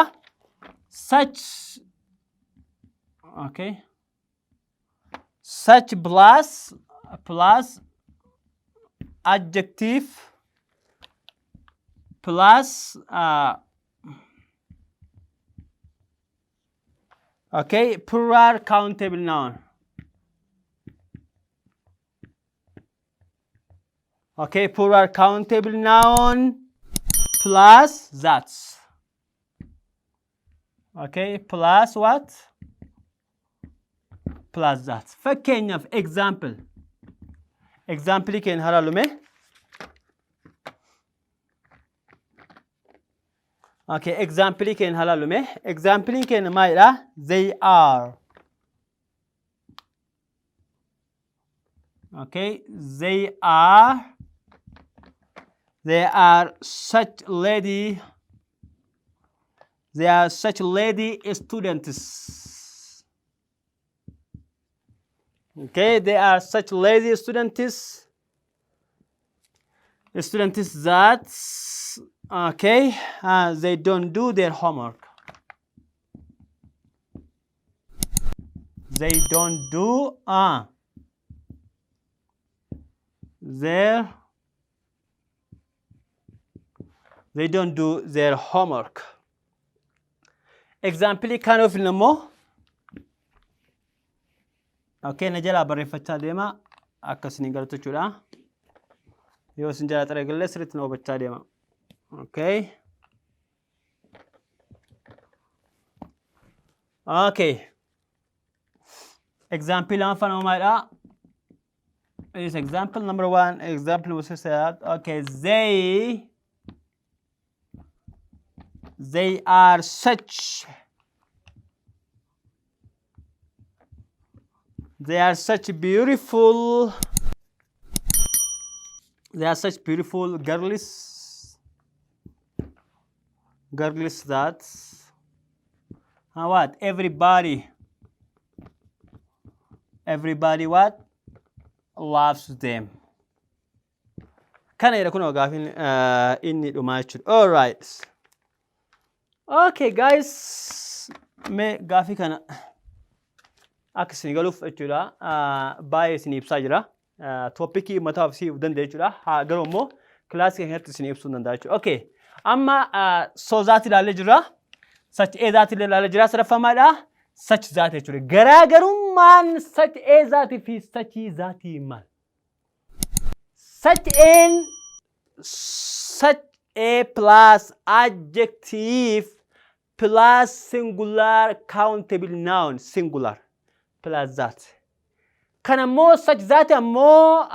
Such, okay. Such plus adjective plus okay, plural countable noun. Okay, plural countable noun plus that. Okay, plus what? Plus that. Fakkeenyaaf example. Example keenya halaalume. Okay, example keenya halaalume. Example keenya maalidha? They are. Okay, they are. They are such lady. They are such lady students. Okay, they are such lazy students. Students that, okay, they don't do their homework. They don't do their they don't do their homework. Example kan of immoo, okay, na jalaa barreeffachaa deema akka isin galtu jechuudha. Yoo isin jalaa xaragallee sirriitti na hubachaa deema. Okay. Okay. Example lammaffaan maalidha? Is example number one. Example was said. Okay, they are such they are such beautiful they are such beautiful girls that what everybody what loves them. Kana jedha kunoo gaafiin inni dhumaa jechuudha. All right. Okay guys, mee gaafii kana akka isin galuuf jechuudha baay'ee isin ibsaa jira. Topicii mataa ofii danda'e jechuudha. Haa garuu immoo kilaasii keessatti isin ibsuu danda'a jechuudha. Okay. Amma so that ilaallee jirra. Such a that illee ilaallee jira. Sadaffaa maalidha? Such that jechuudha. Garaagarummaan such a that fi such that maal? Such an such a plus adjective plus singular countable noun, singular. plus that. Kan ammoo such that ammoo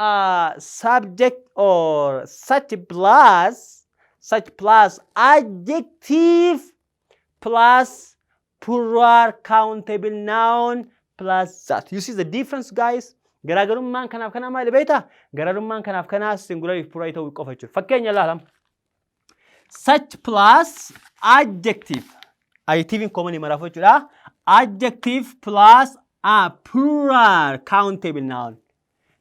subject or such plus adjective plus plural countable noun plus that. You see the difference, guys? Garaagarummaan kanaaf kanaa maali beektaa? Garaagarummaan kanaaf kanaa singular fi plural ta'uu qofa jechuudha. Fakkeenya ilaalama. Such plus adjective. Adjectiviin common maraaf jechuudha. Adjective plus a plural countable noun.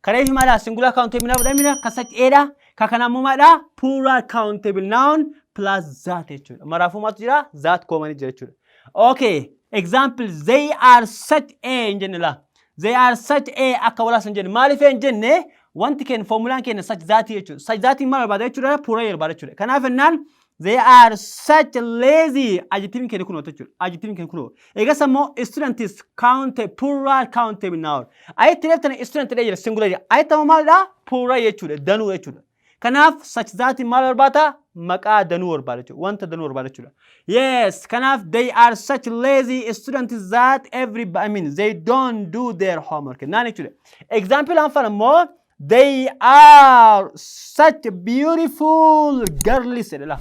Kanaaf maadha? Singular countable noun fudhamina ka such a dha. Ka kana ammoo maadha? Plural countable noun plus that jechuudha. Maraafuu maaltu jira? That common jira jechuudha. Okay. Example, they are such a hin jenne laa. They are such a akka walaas hin jenne. Maaliif hin jenne? Wanti keenya formulaan keenya such that jechuudha. Such that maal barbaada jechuudha? Plural barbaada jechuudha. Kanaaf jennaan they are such lazy, adjectiviin keenya kunoo jechuudha. Adjectiviin keenya kunoo. Eegas ammoo student is count plural countable noun. Ayitti reeftana student dha jira, singular jira. Ayitti ammoo maalidha? Plural jechuudha. Danuu jechuudha. Kanaaf such that maal barbaada? Maqaa danuu barbaada jechuudha. Wanta danuu barbaada jechuudha. Yes, kanaaf they are such lazy students that every, I mean, they don't do their homework. Naan jechuudha. Example anfan ammoo they are such beautiful girls jedha laa.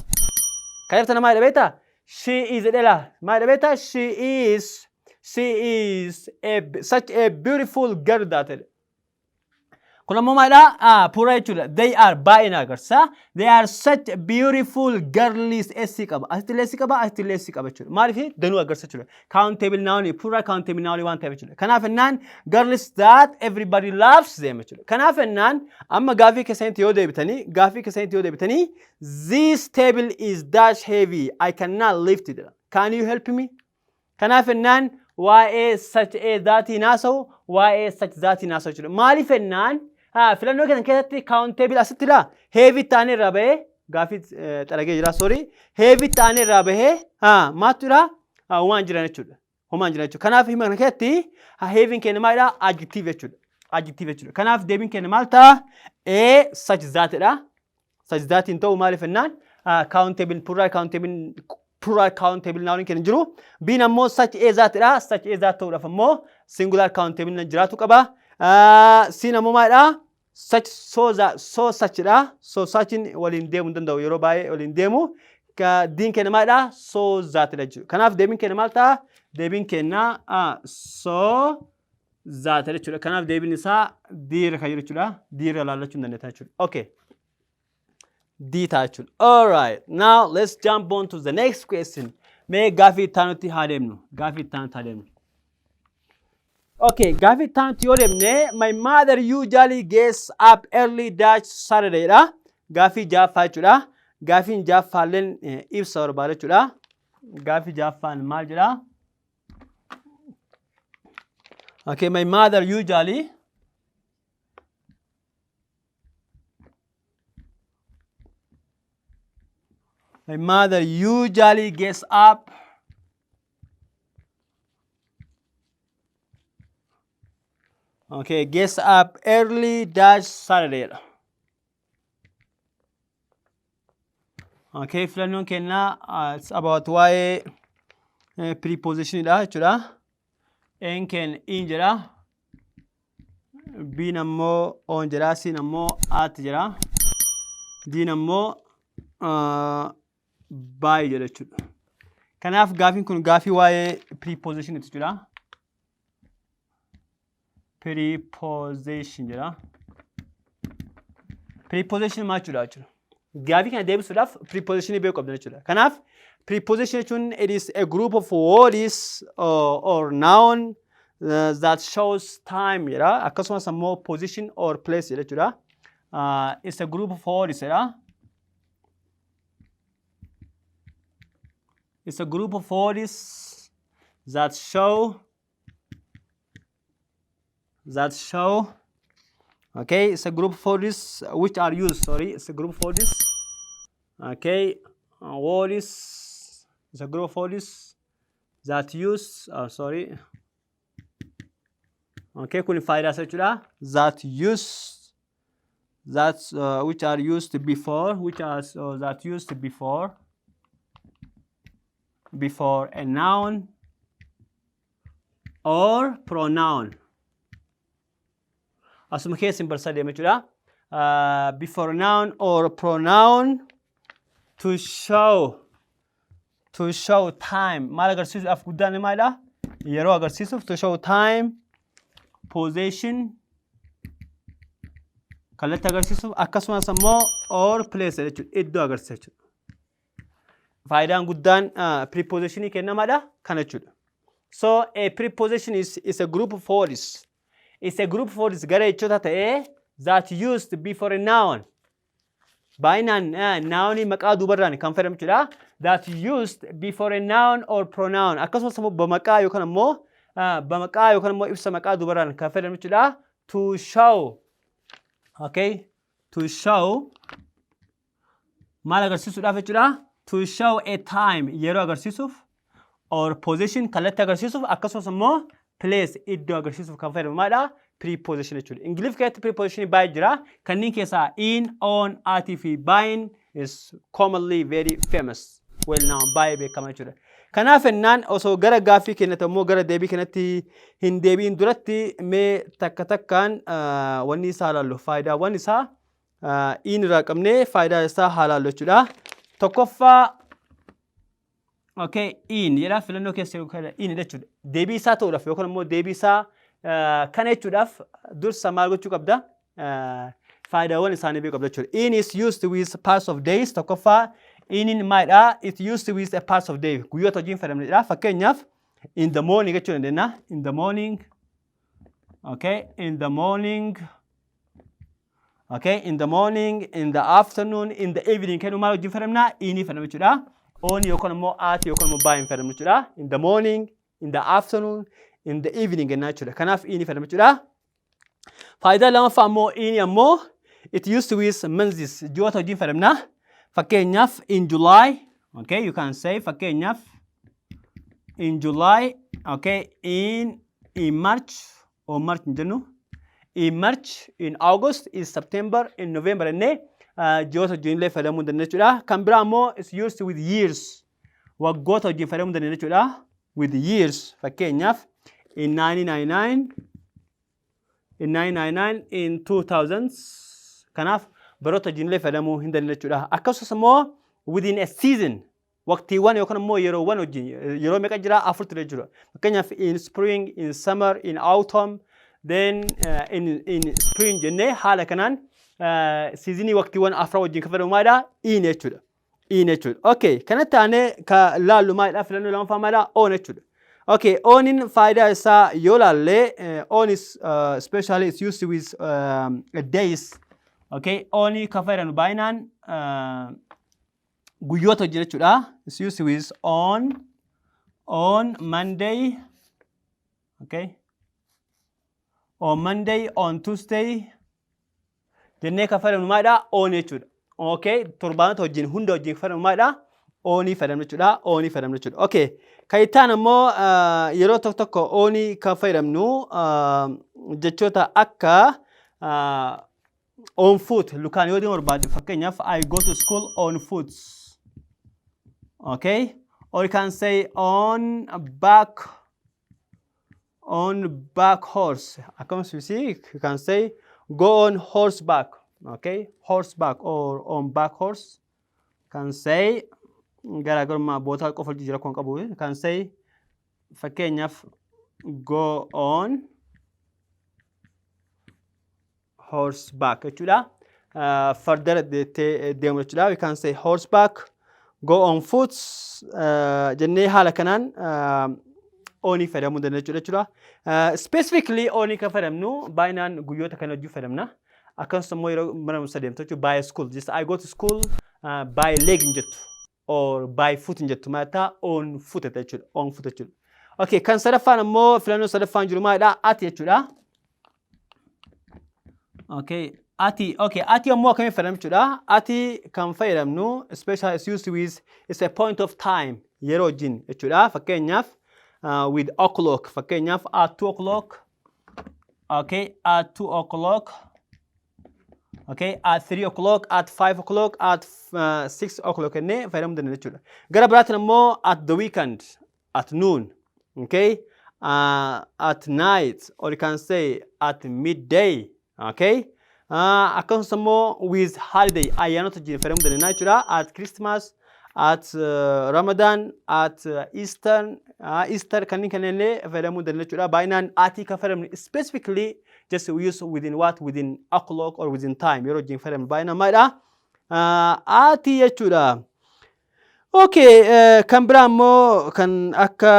Kanaaf tana maal beektaa? She is jedha laa. Maal beektaa? She is a such a beautiful girl that jedha. Kun ammoo maalidha? Plural jechuudha. They are baay'ina agarsiisa. They are such beautiful girls, S qaba. Asitti illee S qaba, asitti illee S qaba jechuudha. Maaliif danuu agarsiisa jechuudha. Countable noun, plural countable noun waan ta'eef jechuudha. Kanaaf jennaan girls that everybody loves them jechuudha. Kanaaf jennaan amma gaafii keessanitti yoo deebitanii, this table is dash heavy, I cannot lift it. Can you help me? Kanaaf jennaan waa'ee such a that haasa'u, waa'ee such that haasa'u jechuudha. Maaliif jennaan filannoo keessan keessatti countable asitti laa heavy ta'anii irraa bahee gaafii xaragee jira, sorry, heavy ta'anii irraa bahee maaltu jira? Homaan jiran jechuudha. Homaan jiran jechuudha. Kanaaf hima kana keessatti heavyn keenya maalidha? Adjective jechuudha. Adjective jechuudha. Kanaaf deebiin keenya maal ta'a? A such thatidha. Such that hin ta'u, maaliif jennaan countable plural countable noun keenya jiru. B'n ammoo such a thatidha. Such a that ta'uudhaaf ammoo singular countable jiraatu qaba. C'n ammoo maalidha? Such so that so suchdha. So suchin waliin deemuu hin danda'u, yeroo baay'ee waliin deemu. D'n keenya maalidha? So thatidha jechuudha. Kanaaf deebiin keenya maal ta'a? Deebiin keenya so thatidha jechuudha. Kanaaf deebiin isaa D irra kan jiru jechuudha. D irra ilaallachuu hin dandeettan jechuudha. Okay. D ta'a jechuudha. Alright. Now let's jump on to the next question. Mee gaafii itti aanutti haa deemnu. Gaafii itti aanutti haa deemnu. Okay, gaafii itti aanutti yoo deemne, my mother usually gets up early dash Saturday dha. Gaafii jaaffaa jechuudha. Gaafiin jaaffaalleen ibsa barbaada jechuudha. Gaafii jaaffaan maal jedha? Okay, my mother usually gets up, okay, gets up early dash Saturday dha. Okay, filannoon kennaa it's about waa'ee preposition dha jechuudha. A'n keenya in jedha. B'n ammoo on jedha. C'n ammoo at jedha. D'n ammoo by jedha jechuudha. Kanaaf gaafiin kun gaafii waa'ee preposition jechuudha. Preposition jedha. Preposition maal jechuudha jechuudha. Gaafii kana deebisuudhaaf preposition beekuu qabna jechuudha. Kanaaf preposition jechuun it is a group of words or noun that shows time jedha. Akkasumas ammoo position or place jedha jechuudha. It's a group of words jedha. It's a group of words that show, okay, it's a group of words which are used, sorry, it's a group of words, okay, words, it's a group of words that use, sorry, okay, kun faayidaa isaa jechuudha, that use that which are used before which are that used before a noun or pronoun. Asuma keessa hin barsaa deema jechuudha. Before noun or pronoun to show time. Maal agarsiisuudhaaf guddaan maalidha? Yeroo agarsiisuuf, to show time, position, kallattii agarsiisuuf, akkasumas immoo or place jechuudha, iddoo agarsiisa jechuudha. Faayidaan guddaan prepositionii kennamaadha kana jechuudha. So a preposition is a group of words. It's a group of words, gara jechoota ta'ee, that used before a noun. Baay'inaan nounii maqaa duubarraan kan fayyadamu jechuudha. That used before a noun or pronoun. Akkasumas immoo bamaqaa yookaan immoo ibsa maqaa duubarraan kan fayyadamu jechuudha. To show. Okay? To show maal agarsiisuudhaaf jechuudha? To show a time, yeroo agarsiisuuf, or position, kallattii agarsiisuuf, akkasumas immoo place, iddoo agarsiisuuf kan fayyadamu maalidha? Preposition jechuudha. Ingiliff keessatti preposition baay'ee jira. Kanneen keessaa in, on, at fi by is commonly very famous. Well known, baay'ee beekamaa jechuudha. Kanaaf ennaan osoo gara gaaffii kennate immoo gara deebii kanatti hin deebiin duratti mee takka takkaan wanni isaa ilaallu, faayidaawwan isaa in irraa qabnee faayidaa isaa haa ilaallu jechuudha. Tokkoffaa, okay, in jedha filannoo keessa in jechuudha. Deebii isaa ta'uudhaaf yookaan immoo deebii isaa kana jechuudhaaf dursa maal gochuu qabda? Faayidaawwan isaanii beekuu qabda jechuudha. In is used with parts of days. Tokkoffaa, inin maalidha? It used with a parts of day. Guyyoota hojiin fayyadamnedha. Fakkeenyaaf, in the morning jechuu dandeenya. In the morning. Okay, in the morning. Okay, in the morning, in the afternoon, in the evening kennu maal wajjin fayyadamna? Inii fayyadamna jechuudha. On yookaan immoo at yookaan immoo by hin fayyadamnu jechuudha. In the morning, in the afternoon, in the evening jennaa jechuudha. Kanaaf inii fayyadamna jechuudha. Faayidaa lammaffaa immoo, inii ammoo it used with months, ji'oota wajjin fayyadamna. Fakkeenyaaf, in July, okay, you can say, fakkeenyaaf, in July, okay, in March or March hin jennu. In March, in August, in September, in November jennee ji'oota wajjin illee fayyadamuu dandeenya jechuudha. Kan biraa immoo is used with years. Waggoota wajjin fayyadamuu dandeenya jechuudha. With years, fakkeenyaaf, in 1999, in 999, in 2000s, kanaaf baroota wajjin illee fayyadamuu hin dandeenya jechuudha. Akkasumas immoo within a season, waqtiiwwan yookaan immoo yeroowwan wajjin, yeroo meeqa jira? Afurtu jechuudha. Fakkeenyaaf, in spring, in summer, in autumn, then in spring jennee haala kanaan seasonii, waqtiiwwan afran wajjin kan fayyadamu maalidha? In jechuudha. In jechuudha. Okay, kanatti aanee ka laallu maalidha? Filannoo lammaffaa maalidha? On jechuudha. Okay, onin faayidaa isaa yoo laalle, on is especially is used with days. Okay, onii kan fayyadamu baay'inaan guyyoota wajjin jechuudha. It's used with on Monday, okay, on Monday, on Tuesday jennee kan fayyadamnu maalidha? On jechuudha. Okay, torbaanota wajjin hunda wajjin fayyadamu maalidha? Onii fayyadamnu jechuudha. Onii fayyadamnu jechuudha. Okay, kan itti aanu immoo yeroo tokko tokko onii kan fayyadamnu jechoota akka on foot, lukaan yoo deemu barbaade, fakkeenyaaf, I go to school on foot. Okay, or you can say on back horse. Akkasumas you see, you can say go on horseback. Okay, horseback or on back horse can say, garaagarummaa bootaa qofa jijjiiruu kan qabu, you can say, fakkeenyaaf, go on horseback jechuudha. Farda deettee deemu jechuudha. We can say horseback, go on foot jennee haala kanaan onii fayyadamuu dandeenya jechuudha. Specifically onii kan fayyadamnu baay'inaan guyyoota kana hojii fayyadamna. Akkasumas immoo yeroo mana barumsaa deemtu jechuudha, by school. Just I go to school by leg hin jettu or by foot hin jettu, maal on foot jechuudha. On foot jechuudha. Okay, kan sadaffaan immoo, filannoo sadaffaan jiru maalidha? At jechuudha. Okay, at, okay, at ammoo akkamiin fayyadamnu jechuudha. At kan fayyadamnu special is used with is a point of time, yeroo wajjin jechuudha. Fakkeenyaaf, with o'clock, fakkeenyaaf, at 2 o'clock, okay, at 2 o'clock, okay, at 3 o'clock, at 5 o'clock, at 6 o'clock jennee fayyadamuu dandeenya jechuudha. Gara biraatiin immoo at the weekend, at noon, okay, at night, or you can say at midday. Okay? Akkasumas immoo with holiday, ayyaanota wajjin fayyadamuu dandeenya jechuudha. At Christmas, at Ramadan, at Eastern, Easter kanneen kanneen illee fayyadamuu dandeenya jechuudha. Baay'inaan atii kan fayyadamnu specifically just we use within what? Within o'clock or within time yeroo wajjin fayyadamnu baay'inaan maalidha? Atii jechuudha. Okay, kan biraa immoo kan akka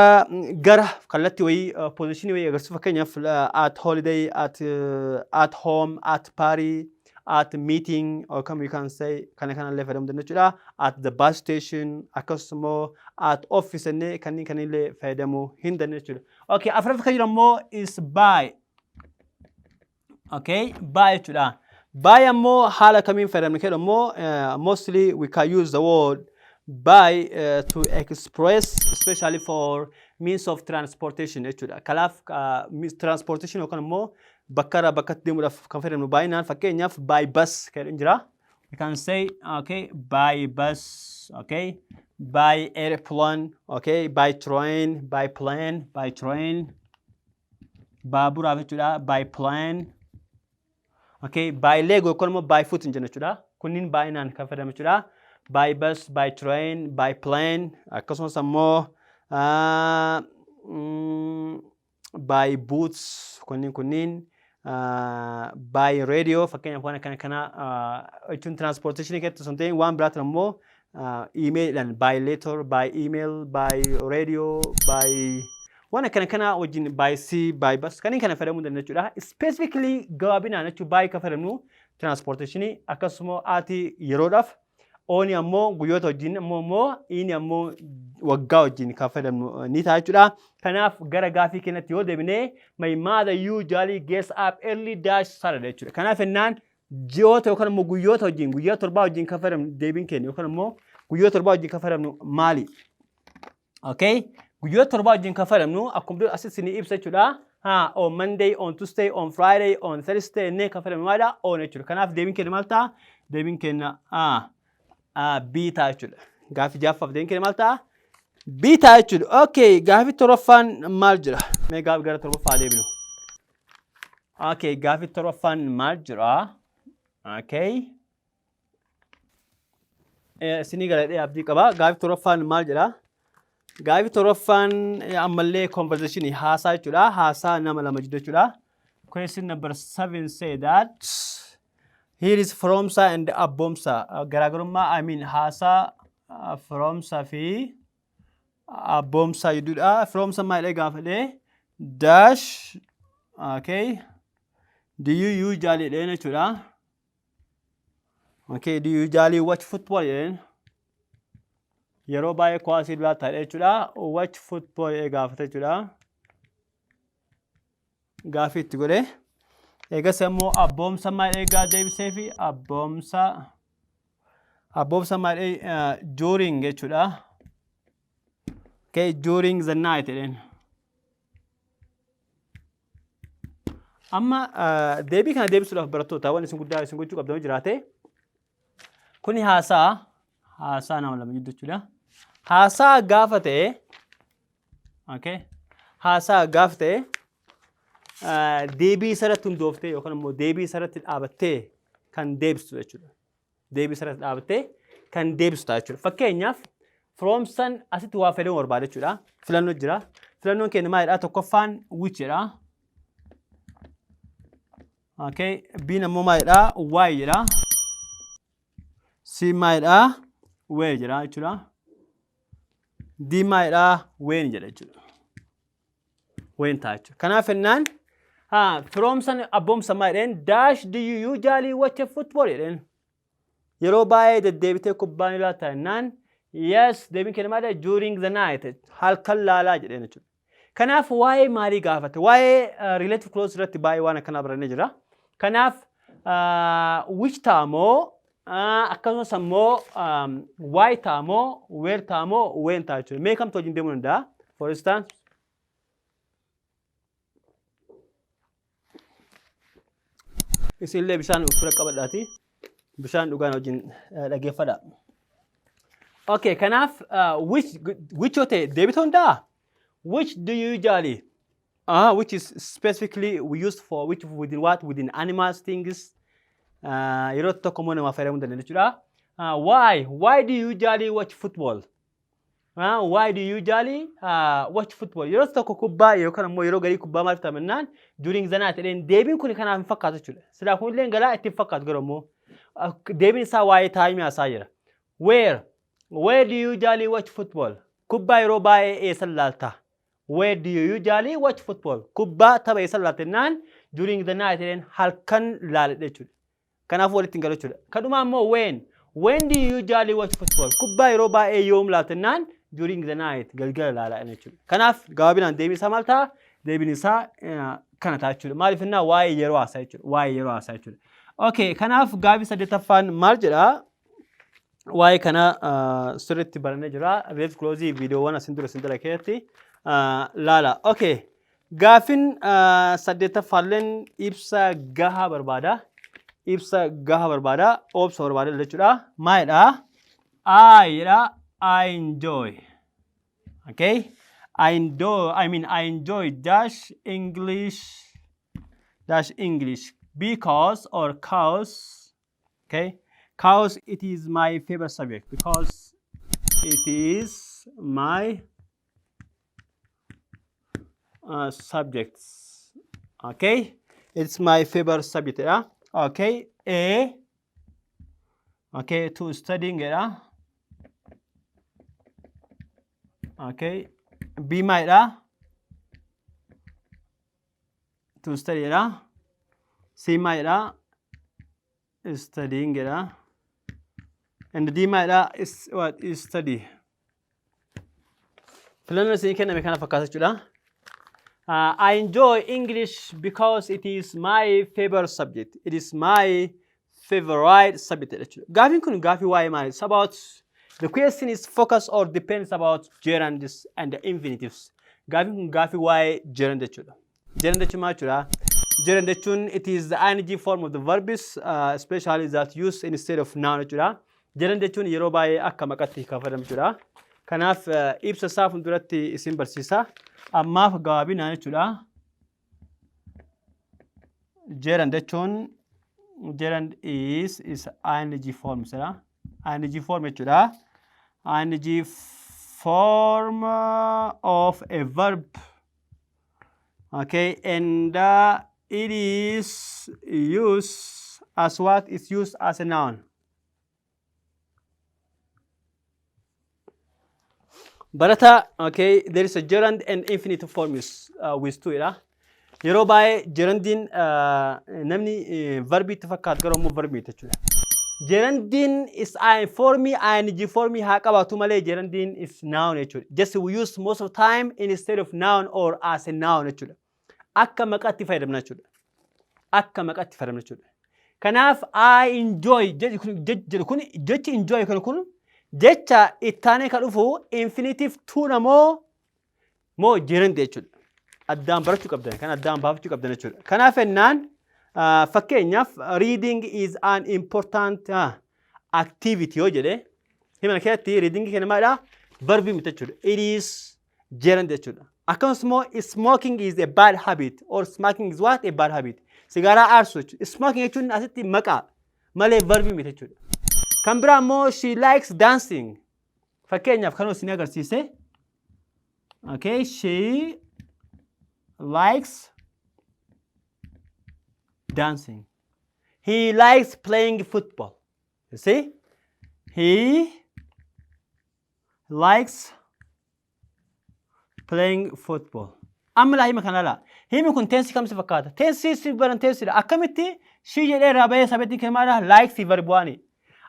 gara kallattii wayii, positionii wayii agarsiisu, fakkeenyaaf at holiday, at home, at party, at meeting or come you can say kana kanallee fayyadamuu dandeenya jechuudha. At the bus station, akkasumas immoo at office jennee kanneen kanillee fayyadamuu hin dandeenya jechuudha. Okay, afuraffaa kan jiru immoo is by. Okay, by jechuudha. By ammoo haala kamiin fayyadamne jedhu immoo, mostly we can use the word by to express especially for means of transportation jechuudha. Kanaaf transportation yookaan immoo bakka irraa bakkatti deemuudhaaf kan fayyadamnu baay'inaan, fakkeenyaaf by bus kan jedhu jira. We can say, okay, by bus, okay, by airplane, okay, by train, by plane, by train, baaburaaf jechuudha, by plane, okay, by leg yookaan immoo by foot hin jennu jechuudha. Kunniin baay'inaan kan fayyadamu jechuudha. By bus, by train, by plane, akkasumas ammoo by boots kunniin, by radio, fakkeenyaaf waan akkana kana jechuun transportation keessatti osoo hin ta'in waan biraatiin ammoo emailidhaan, by letter, by email, by radio, by waan akkana kana wajjin, by sea, by bus kanneen kana fayyadamuu dandeenya jechuudha. Specifically gabaabinaan jechuun by kan fayyadamnu transportation, akkasuma atii yeroodhaaf, onii ammoo guyyoota wajjin, ammoo inni ammoo waggaa wajjin kan fayyadamnu ni ta'a jechuudha. Kanaaf gara gaafii keenyatti yoo deebine, my mother usually gets up early dash Saturday jechuudha. Kanaaf jennaan ji'oota yookaan immoo guyyoota wajjin, guyyaa 7 wajjin kan fayyadamnu deebiin keenya yookaan immoo guyyoota 7 wajjin kan fayyadamnu maali? Okay? Guyyoota 7 wajjin kan fayyadamnu akkuma asitti ni ibsa jechuudha. Ha, on Monday, on Tuesday, on Friday, on Thursday innee kan fayyadamnu maalidha? On jechuudha. Kanaaf deebiin keenya maal ta'a? Deebiin keenya B ta'a jechuudha. Gaafii ja'affaaf deebiin keenya maal ta'a? B ta'a jechuudha. Okay, gaafii torbaffaan maal jira? Mee gaafii gara torbaffaa deebinu. Okay, gaafii torbaffaan maal jira? Okay. Isinii galadhee abdii qaba. Gaafii torbaffaan maal jedha? Gaafii torbaffaan ammallee conversation, haasaa jechuudha. Haasaa nama lama jiru jechuudha. Question number 7 say that here is Firoomsaa and Abboomsaa. Garaagarummaa, I mean, haasaa Firoomsaa fi Abboomsaa jidduudha. Firoomsa maal jedhee gaafadhee? Dash, okay. Do you usually jedheen jechuudha. Okay, do you usually watch football jedheen. Yeroo baay'ee kuwaasii ilaalta jechuudha. Watch football jedhee gaafate jechuudha. Gaafii itti godhee. Eegas immoo Abboomsa maal eegaa deebisee fi Abboomsa maal during jechuudha. Okay, during the night jedheen. Amma deebii kana deebisuudhaaf barattoota waan isin guddaa isin gochuu qabdan jiraate, kuni haasaa nama lama gidduu jechuudha. Haasaa gaafa ta'e, okay, haasaa gaafa ta'e, deebii isarratti hundooftee yookaan immoo deebii isarratti dhaabattee kan deebistu jechuudha. Deebii isarratti dhaabattee kan deebistu ta'a jechuudha. Fakkeenyaaf Firoomsan asitti waa fayyadamuu barbaada jechuudha. Filannoo jira. Filannoon keenya maalidha? Tokkoffaan which jedha. Okay. B'n ammoo maalidha? Why jedha. C maalidha? Where jedha jechuudha. D maalidha? When jedha jechuudha. When ta'a jechuudha. Kanaaf jennaan Firoomsan Abboomsa maal jedheen? Dash do you usually watch a football jedheen. Yeroo baay'ee deddeebitee kubbaa ni ilaalta jennaan, yes, deebiin keenya maalidha? During the night, halkan laalaa jedheen jechuudha. Kanaaf waa'ee maalii gaafate? Waa'ee relative clause irratti baay'ee waan akkanaa barannee jira. Kanaaf which ta'a moo, akkasumas ammoo why ta'a moo, where ta'a moo, when ta'a jechuudha. Mee kamtu wajjin deemuu danda'a? For instance, isinillee bishaan of bira qabadhaati. Bishaan dhugaan wajjin dhaggeeffadha. Okay, kanaaf which yoo ta'e deebii ta'uu danda'a? Which do you usually? Which is specifically we used for which within what, within animals, things, yeroo tokko immoo namaaf fayyadamuu dandeenya jechuudha. Why do you usually watch football? Why do you usually watch football? Yeroo tokko kubbaa yookaan immoo yeroo garii kubbaa maaliif taphannaan during the night jedheen, deebiin kun kanaaf hin fakkaatu jechuudha. Silaa kunillee galaa itti hin fakkaatu, garuu immoo deebiin isaa waa'ee time haasaa jira. Where do you usually watch football? Kubbaa yeroo baay'ee eessa laalta? Where do you usually watch football? Kubbaa tapha eessa laalta jennaan, during the night jedheen, halkan laaladha jechuudha. Kanaaf walitti hin galu jechuudha. Kadhumaa immoo when do you usually watch football? Kubbaa yeroo baay'ee yoom laalta jennaan, during the night, galgala laalaa jechuudha. Kanaaf gabaabinaan deebiin isaa maal ta'a? Deebiin isaa kana ta'a jechuudha. Maaliif innaa waa'ee yeroo haasaa jechuudha. Waa'ee yeroo haasaa jechuudha. Okay, kanaaf gaafii saddeettaffaan maal jedhaa? Waa'ee kana sirriitti barannee jira. Relative clause viidiyoowwan asin dura isin dura keessatti laala. Okay, gaaffiin saddeettaffaalleen ibsa gahaa barbaada. Ibsa gahaa barbaada. Obsa barbaada jechuudha. Maalidha? I jedha. I enjoy. Okay? I enjoy, I mean, I enjoy dash English, dash English because or cause, okay? Cause it is my favorite subject, because it is my subjects. Okay? It's my favorite subject, yeah? Okay? A, okay, to studying, yeah? Okay. B maalidha? To study jedha. C maalidha? Studying jedha. And D maalidha? Is what is study. Filannoon isinii kenname kana fakkaata jechuudha. I enjoy English because it is my favorite subject. It is my favorite subject jechuudha. Gaafiin kun gaafii waa'ee maali? It's about, the question is focus or depends about gerunds and the infinitives. Gaafiin kun gaafii waa'ee gerund jechuudha. Gerund jechuun maal jechuudha? Gerund jechuun it is the ing form of the verbs, especially that used instead of noun jechuudha. Gerund jechuun yeroo baay'ee akka maqatti kan fayyadamu jechuudha. Kanaaf ibsa isaa fuulduratti isin barsiisa. Ammaaf gabaabinaan jechuudha. Gerund jechuun gerund is ing form jedha. Ing form jechuudha. Ing form of a verb. Okay, and it is used as what? It's used as a noun. Barata, okay, there is a gerund and infinitive forms with to dha. Yeroo baay'ee gerundiin namni verbii itti fakkaatu, garuu immoo verbii jechuudha. Gerundiin is a formii ing formii haa qabaatu malee gerundiin is noun jechuudha. Just we use most of time instead of noun or as a noun jechuudha. Akka maqaatti fayyadamna jechuudha. Akka maqaatti fayyadamna jechuudha. Kanaaf I enjoy jedhu kun, jechi enjoy kun jecha ittaanee kan dhufu infinitive to namoo moo gerund jechuudha. Addaan barachuu qabdan, kan addaan baafachuu qabdan jechuudha. Kanaaf ennaan fakkeenyaaf reading is an important activity yoo jedhe, hima keessatti reading kenna maalidha? Verbii miti jechuudha. It is gerund jechuudha. Akkasumas immoo smoking is a bad habit or smoking is what? A bad habit. Sigaaraa aarsuu jechuudha. Smoking jechuun asitti maqaa malee verbii miti jechuudha. Kan biraa immoo she likes dancing. Fakkeenyaaf kan isin agarsiise. Okay, she likes dancing. He likes playing football. You see? He likes playing football. Amma laa, hima kana laa. Himi kun tense kamsi fakkaata? Tense si baran tensedha. Akkamitti she jedhee irraa bahee subjectiin kenna maadha? Likes verb one.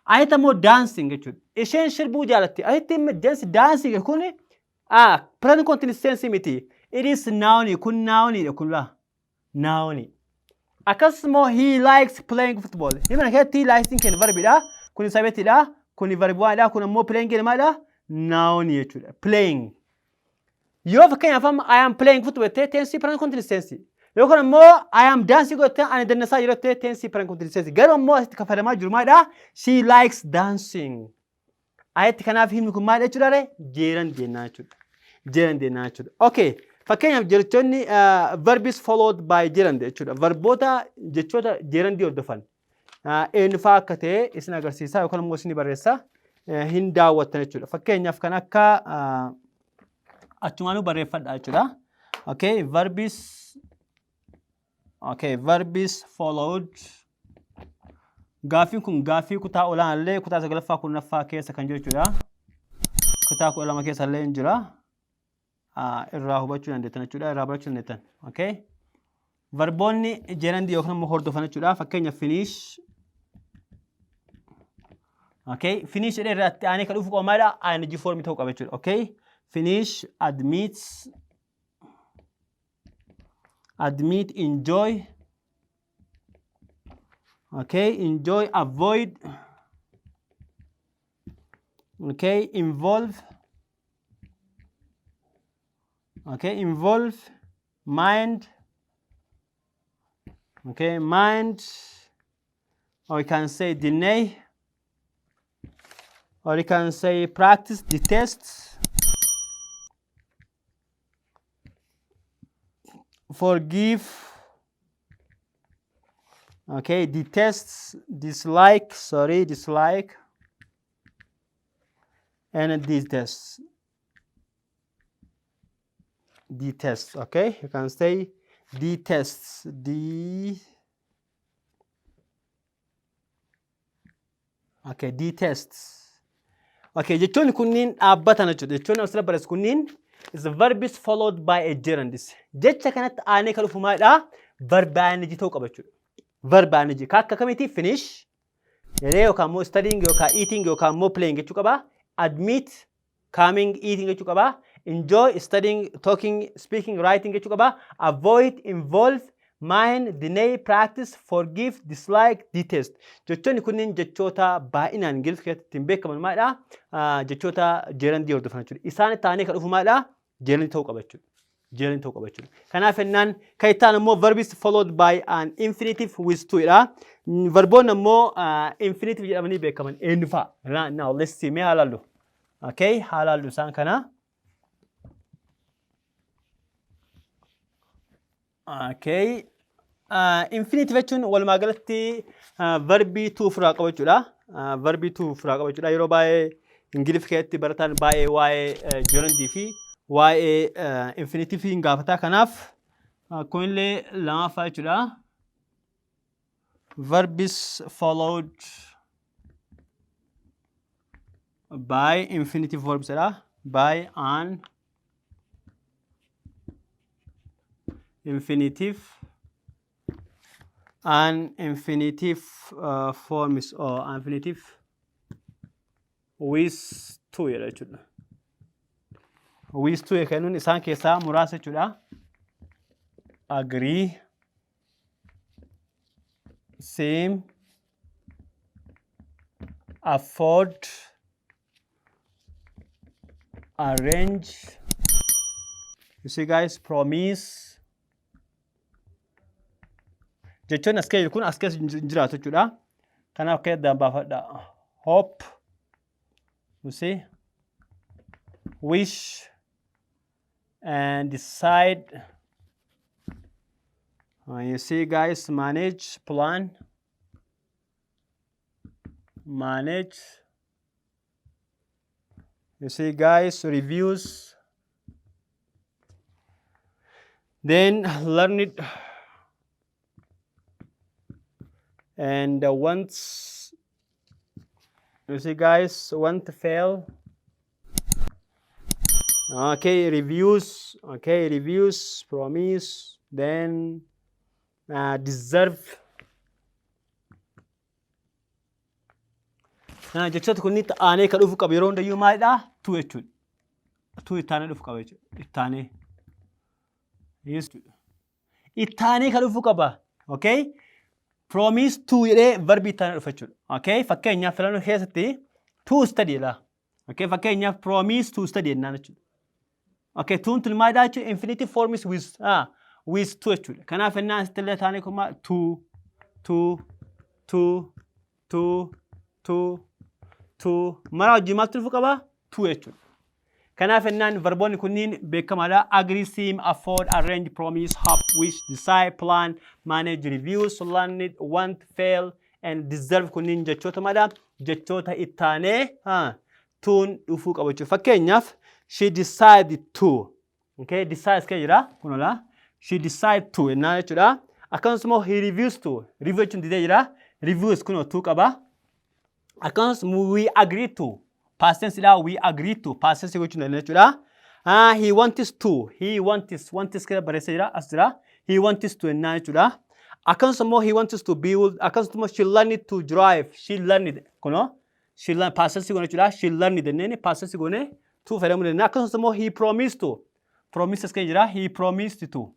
Asitti immoo dancing jechuudha. Isheen sirbuu jaalatti. Asitti immoo dancing kun present continuous tense miti. It is noun, kun nounidha, kun laa. Noun. Akkasumas he likes playing football. Hima kana keessatti likes kenna verbidha. Kun subjectidha. Kun verb onedha. Kun immoo playing kenna maalidha? Noun jechuudha. Playing. Yoo fakkeenyaaf amma I am playing football jettee, tense present continuous tense. Yookaan immoo I am dancing jettee, ani dandasaa jiru jettee, tense present continuous tense. Garuu immoo asitti kan fayyadamaa jiru maalidha? She likes dancing. Asitti kanaaf himni kun maal jechuudha ree? Gerund jennaa jechuudha. Gerund jennaa jechuudha. Okay. Fakkeenyaaf jechoonni verbs followed by gerund jechuudha. Verboota jechoota gerundii hordofan eenyu fa'aa akka ta'e isin agarsiisa yookaan immoo isin barreessa hin daawwattan jechuudha. Fakkeenyaaf kan akka achumaanuu barreeffadha jechuudha. Okay, verbs, okay, verbs followed. Gaaffiin kun gaaffii kutaa olaanaallee kutaa sagalaffaa kurnaffaa keessa kan jiru jechuudha. Kutaa 12 keessa illee hin jira. Irraa hubachuu dandeettan jechuudha. Irraa barachuu dandeettan. Okay. Verboonni gerundii yookaan immoo hordofan jechuudha. Fakkeenya finish. Okay. Finish jedhee irratti aanee kan dhufu qomaadha. ING form ta'uu qaba jechuudha. Okay. Finish, admit, admit, enjoy. Okay. Enjoy, avoid. Okay. Involve. Okay. Involve, mind. Okay. Mind. Or you can say deny. Or you can say practice, detest, forgive. Okay, detest, dislike, sorry, dislike, and detest. Detest, okay? You can say detest, D. Okay, detest. Okay, jechoonni kunniin dhaabbatan jechuudha. Jechoonni asirra barreessu kunniin is the verb is followed by a gerund. Jecha kanatti aanee kan dhufu maalidha? Verb ing ta'uu qaba jechuudha. Verb ing. Ka akka kamiiti? Finish jedhee yookaan immoo studying yookaan eating yookaan immoo playing jechuu qaba. Admit, coming, eating jechuu qaba. Enjoy, studying, talking, speaking, writing jechuu qaba. Avoid, involve, mind, deny, practice, forgive, dislike, detest. Jechoonni kunniin jechoota baay'inaan Ingiliffa keessatti ittiin beekaman maalidha? Jechoota gerundii hordofan jechuudha. Isaan taanee kan dhufu maalidha? Gerundii ta'uu qaba jechuudha. Gerundii ta'uu qaba jechuudha. Kanaaf jennaan kan itti aanu immoo verb is followed by an infinitive with to dha. Verboonni immoo infinitive jedhamanii beekaman eenyu fa'a? Now let's see, mee haa ilaallu. Okay, haa ilaallu isaan kana. Okay. Infinitive jechuun walumaa galatti verbii to ofirraa qaba jechuudha. Verbii to ofirraa qaba jechuudha. Yeroo baay'ee Ingiliffa keessatti barataan baay'ee waa'ee gerundii fi waa'ee infinitive hin gaafata. Kanaaf kunillee lamaffaa jechuudha. Verb is followed by infinitive verbs jedha. By an infinitive, an infinitive forms or infinitive with to jedha jechuudha. With to kennuun isaan keessaa muraasa jechuudha. Agree, seem, afford, arrange, you see guys, promise. Jechoonni as keessa kun as keessa hin jiraatu jechuudha. Kanaaf akka addaan baafadha. Hope, you see, wish and decide. You see guys, manage, plan, manage. You see guys, reviews, then learn it and once, you see guys, want to fail. Okay, reviews, okay, reviews, promise, then deserve. Jechoota kunniin aanee kan dhufu qabu yeroo hundayyuu maalidha? Tu jechuudha. Tu ittaanee dhufu qaba jechuudha. Ittaanee. Jechuudha. Ittaanee kan dhufu qaba. Okay? Promise to jedhee verbii ittaanee dhufa jechuudha. Okay? Fakkeenyaaf filannoo keessatti to study dha. Okay? Fakkeenyaaf promise to study jennaan jechuudha. Okay, tuun tun maalidha jechuudha? Infinitive form is with to jechuudha. Kanaaf jennaan asitti illee taanee kun maal? To, to, to, to, to, to. Mara wajjin maaltu dhufu qaba? To jechuudha. Kanaaf jennaan verboonni kunniin beekamaadha. Agree, seem, afford, arrange, promise, hope, wish, decide, plan, manage, review, learn, want, fail and deserve kunniin jechoota mala jechoota ittaanee tuun dhufuu qabu jechuudha. Fakkeenyaaf, she decided to. Okay, decide kee jira kunola. She decided to jennaan jechuudha. Akkasumas immoo he refused to. Review jechuun didee jira. Refuse kunoo to qaba. Akkasumas we agree to. Past tense dha, we agree to. Past tense gochuun dandeenya jechuudha. Ah, he wants to. He wants, wants kee barreessee jira as jira. He wants to jennaan jechuudha. Akkasumas immoo he wants to build. Akkasumas immoo she learned to drive. She learned kunoo. She learned past tense goone jechuudha. She learned jenneen past tense goone to fayyadamuu dandeenya. Akkasumas immoo he promised to. Promises kee jira. He promised to.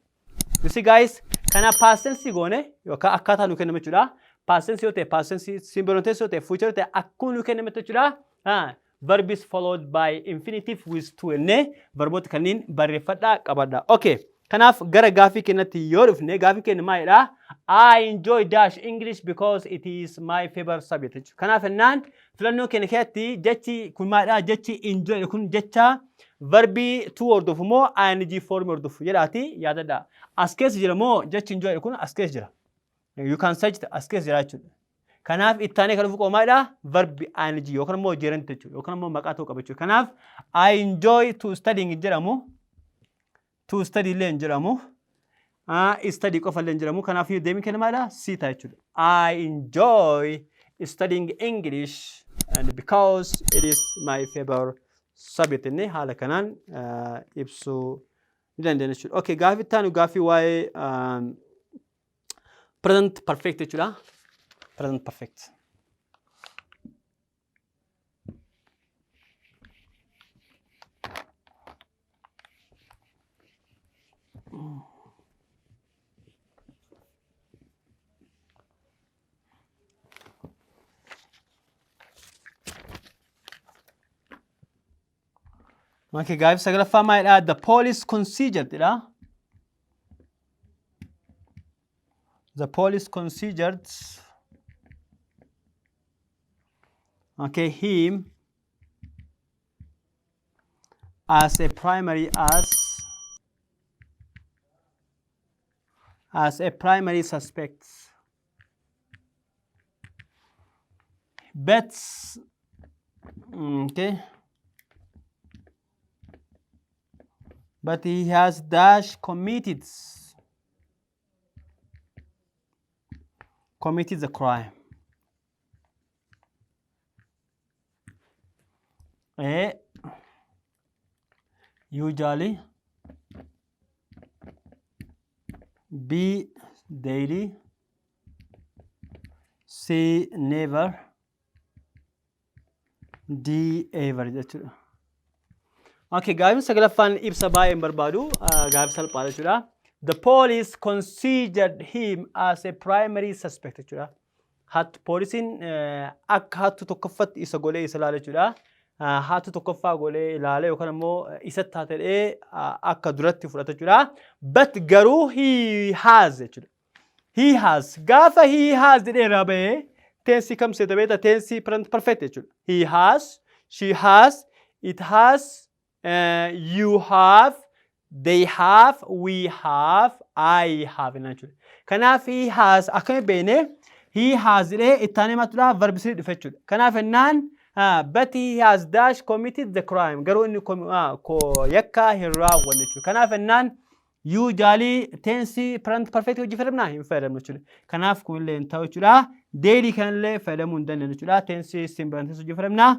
You see guys, kana past tense goone yookaan akkaataa nu kenname jechuudha. Past tense yoo ta'e past tense, simple tense yoo ta'e future yoo ta'e akkuma nu kenname jechuudha. Verb is followed by infinitive with to jennee verboota kanneen barreeffadhaa qabadha. Okay. Kanaaf gara gaaffii keenyatti yoo dhufne, gaaffii keenya maalidha? I enjoy dash English because it is my favorite subject jechuudha. Kanaaf jennaan filannoo keenya keessatti jechi kun maalidha? Jechi enjoy kun jecha verbii to hordofu moo ing form hordofu jedhaati yaadadha. As keessa jira moo jechi enjoy kun as keessa jira. You can search, as keessa jira jechuudha. Kanaaf ittaanee kan dhufu qabu maalidha? Verbi ing yookaan immoo gerund jechuudha yookaan immoo maqaa ta'uu qaba jechuudha. Kanaaf I enjoy to studying hin jedhamu. To study illee hin jedhamu. Study qofa illee hin jedhamu. Kanaaf deebiin keenya maalidha? C ta'a jechuudha. I enjoy studying English and because it is my favorite subject jennee haala kanaan ibsuu ni dandeenya jechuudha. Okay, gaaffii itti aanu gaaffii waa'ee present perfect jechuudha. Present perfect. Okay, gaaffii sagalaffaa maalidha? The police considered jedha. The police considered, okay, him as a primary as a primary suspect. But okay, but he has dash committed the crime. A, usually, B, daily, C, never, D, ever jechuudha. Okay, gaaffiin sagalaffaan ibsa baay'ee hin barbaadu, gaaffii salphaadha jechuudha. The police considered him as a primary suspect jechuudha. Hattu poolisiin akka hattu tokkoffatti isa godhee isa ilaala jechuudha. Hattu tokkoffaa godhee ilaale yookaan immoo isatti haa ta'ee akka duratti fudhata jechuudha. But garuu he has jechuudha. He has, gaafa he has jedhee irraa bahee tense kam seeta beekta? Tense present perfect jechuudha. He has, she has, it has, you have, they have, we have, I have jechuudha. Kanaaf he has akkami beekne? He has jedhee itti aanee maaltudha? Verb three dhufe jechuudha. Kanaaf jennaan but he has dash committed the crime, garuu inni yakka hin raawwanne jechuudha. Kanaaf jennaan usually tense present perfect hojii fayyadamnaa? Hin fayyadamnu jechuudha. Kanaaf kunillee hin ta'u jechuudha. Daily kanallee fayyadamuu hin dandeenyu jechuudha. Tense simple tense hojii fayyadamnaa.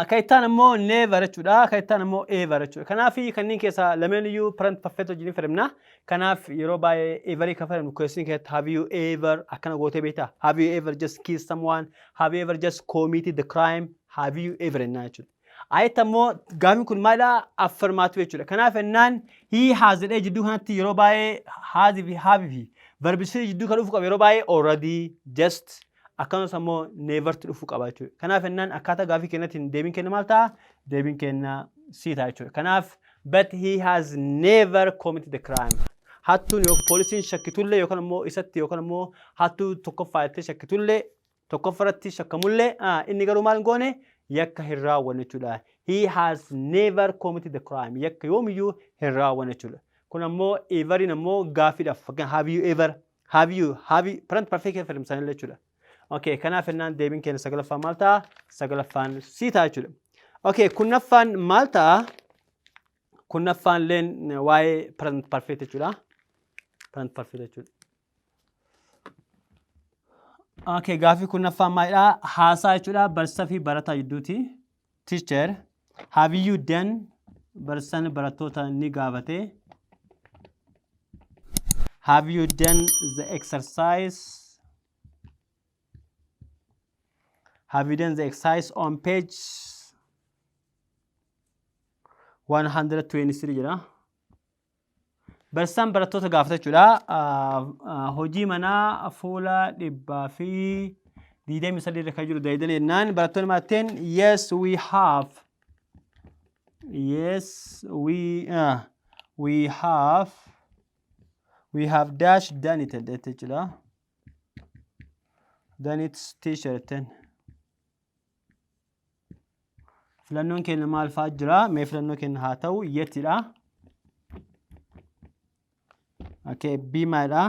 Kan ittaan immoo never jechuudha. Kan ittaan immoo ever jechuudha. Kanaaf kanneen keessaa lameen iyyuu present perfect hojii fayyadamna. Kanaaf yeroo baay'ee ever kan fayyadamnu question keessatti, have you ever akkana gootee beektaa? Have you ever just kissed someone? Have you ever just committed the crime? Have you ever jennaa jechuudha. Ayitti ammoo gaaffiin kun maalidha? Affirmative jechuudha. Kanaaf jennaan he has jedhee jidduu kanatti yeroo baay'ee has fi have fi verb three jidduu kan dhufu qaba yeroo baay'ee already, just, akkasumas ammoo neverti dhufuu qaba jechuudha. Kanaaf jennaan akkaataa gaaffii keenyatti deebiin keenya maal ta'a? Deebiin keenya C ta'a jechuudha. Kanaaf but he has never committed the crime. Hattuun yookaan poolisiin shakkitullee yookaan immoo isatti yookaan immoo hattuu tokkoffaa jettee shakkitullee tokkoffaratti shakkamullee inni garuu maal hin goone? Yakka hin raawwanne jechuudha. He has never committed the crime. Yakka yoomiyyuu hin raawwanne jechuudha. Kun ammoo everiin ammoo gaaffiidhaaf. Fakkeenyaaf, have you ever, have you, have you, present perfect fayyadamsanillee jechuudha. Okay, kanaaf jennaan deebiin keenya sagalaffaan maal ta'a? Sagalaffaan C ta'a jechuudha. Okay, kurnaffaan maal ta'a? Kurnaffaan illeen waa'ee present perfect jechuudha. Present perfect jechuudha. Okay, gaaffii kurnaffaan maalidha? Haasaa jechuudha. Barsiisaa fi barataa gidduuti. Teacher, have you done? Barsiisaan barattoota ni gaafate. Have you done the exercise? Have you done the exercise on page 123 jedha. Barsiisaan barattoota gaafata jechuudha. Hojii manaa fuula 123 irra kan jiru dalaydanii jennaan, barattoonni maatteen, "Yes, we have. Yes, we have. We have dash done it," jette jechuudha. "Done it, teacher," jetteen. Filannoon keenya maal fa'aa jira? Mee filannoo keenya haa ta'u yetidha. Okay, B maalidha?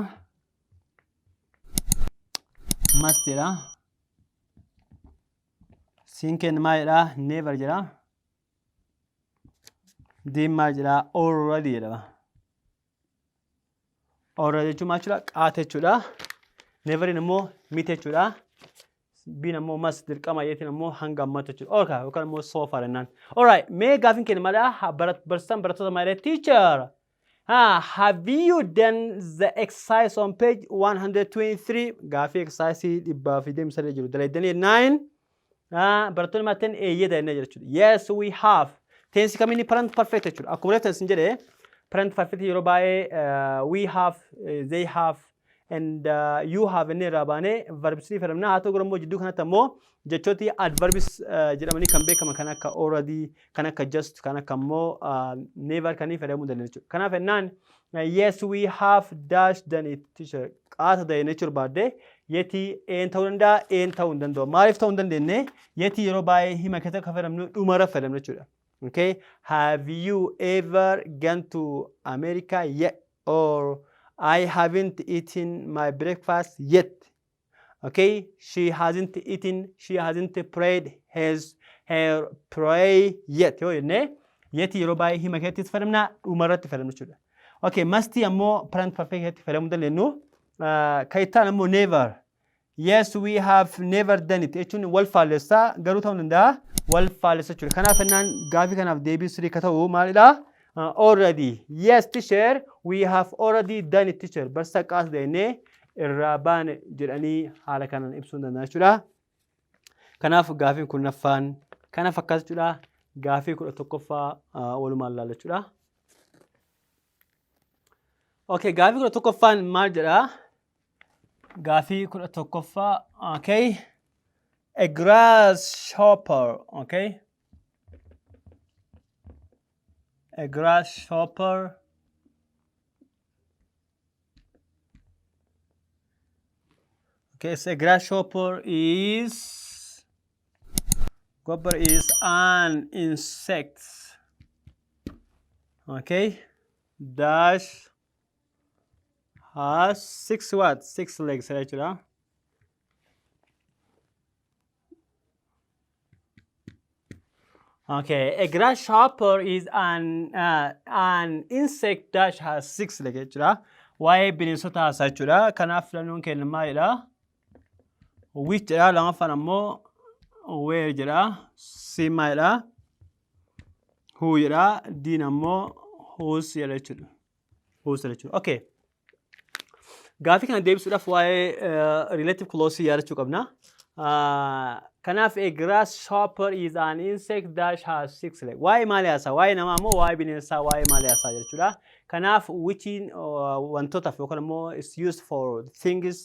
Mustidha. C'n keenya maalidha? Never jedha. D'n maal jedha? Already jedhama. Already jechuun maal jechuudha? Qaata jechuudha. Neveriin immoo miti jechuudha. B'n ammoo must dirqama, yetiin ammoo hanga ammatti jechuudha. Okay, yookaan immoo so far jennaan. Alright, mee gaafiin keenya maalidha? Barsiisaan barattoota maalidha? Teacher, have you done the exercise on page 123? Gaafii exercise 123 jiru. Dalaydanii jennaan. Barattoonni maatteen eeyyee dalannee jira jechuudha. "Yes, we have." Tense kamiini? Present perfect jechuudha. Akkuma reeftan isin jedhee, present perfect yeroo baay'ee we have, they have and you have inni irraa baanee verb 3 fayyadamna. Haa ta'u garuu immoo jidduu kanatti ammoo jechooti adverbs jedhamanii kan beekaman, kan akka already, kan akka just, kan akka immoo never kanii fayyadamuu dandeenya jechuudha. Kanaaf jennaan, "Yes, we have dash done it, teacher." Qaata ta'e jechuu barbaadde, yetii een ta'uu danda'a, een ta'uu hin danda'u. Maaliif ta'uu hin dandeenye? Yetii yeroo baay'ee hima keessatti kan fayyadamnu dhumarra fayyadamna jechuudha. Okay, have you ever gone to America yet? Or I haven't eaten my breakfast yet. Okay, she hasn't eaten, she hasn't prayed his her prayer yet. Yoo jenne, yetii yeroo baay'ee hima keessatti fayyadamna, dhumarratti fayyadamna jechuudha. Okay, mustii ammoo present perfect keessatti fayyadamuu dandeenyu. Kan itti aanu ammoo never. "Yes, we have never done it" jechuun wal faallessaa garuu ta'uu danda'a, wal faallessa jechuudha. Kanaaf jennaan gaafii kanaaf deebii sirrii ka ta'u maalidha? Already. "Yes, teacher, we have already done it, teacher." Barsiisaa, qaas deemnee irraa baane jedhanii haala kanaan ibsuu danda'a jechuudha. Kanaaf gaafiin kurnaffaan kana fakkaata jechuudha. Gaafii 11ffaa walumaan ilaalla jechuudha. Okay, gaafii 11ffaan maal jedhaa? Gaafii 11ffaa, okay. A grasshopper, okay. A grasshopper, okay, so a grasshopper is an insect. Okay, dash has six what? Six legs jechuudha. Okay, a grasshopper is an insect that has six legs jechuudha. Waa'ee bineensota haasaa jechuudha. Kanaaf filannoon keenya maalidha? Which jedha, lamaffaan ammoo where jedha. C maalidha? Who jedha. D ammoo whose jedha jechuudha. Whose jedha jechuudha. Okay. Gaafii kana deebisuudhaaf waa'ee relative clause yaadachuu qabna. Kanaaf a grasshopper is an insect that has six legs. Waa'ee maalii haasaa? Waa'ee namaa moo waa'ee bineensaa? Waa'ee maalii haasaa jechuudha. Kanaaf whichiin wantootaaf yookaan immoo is used for things,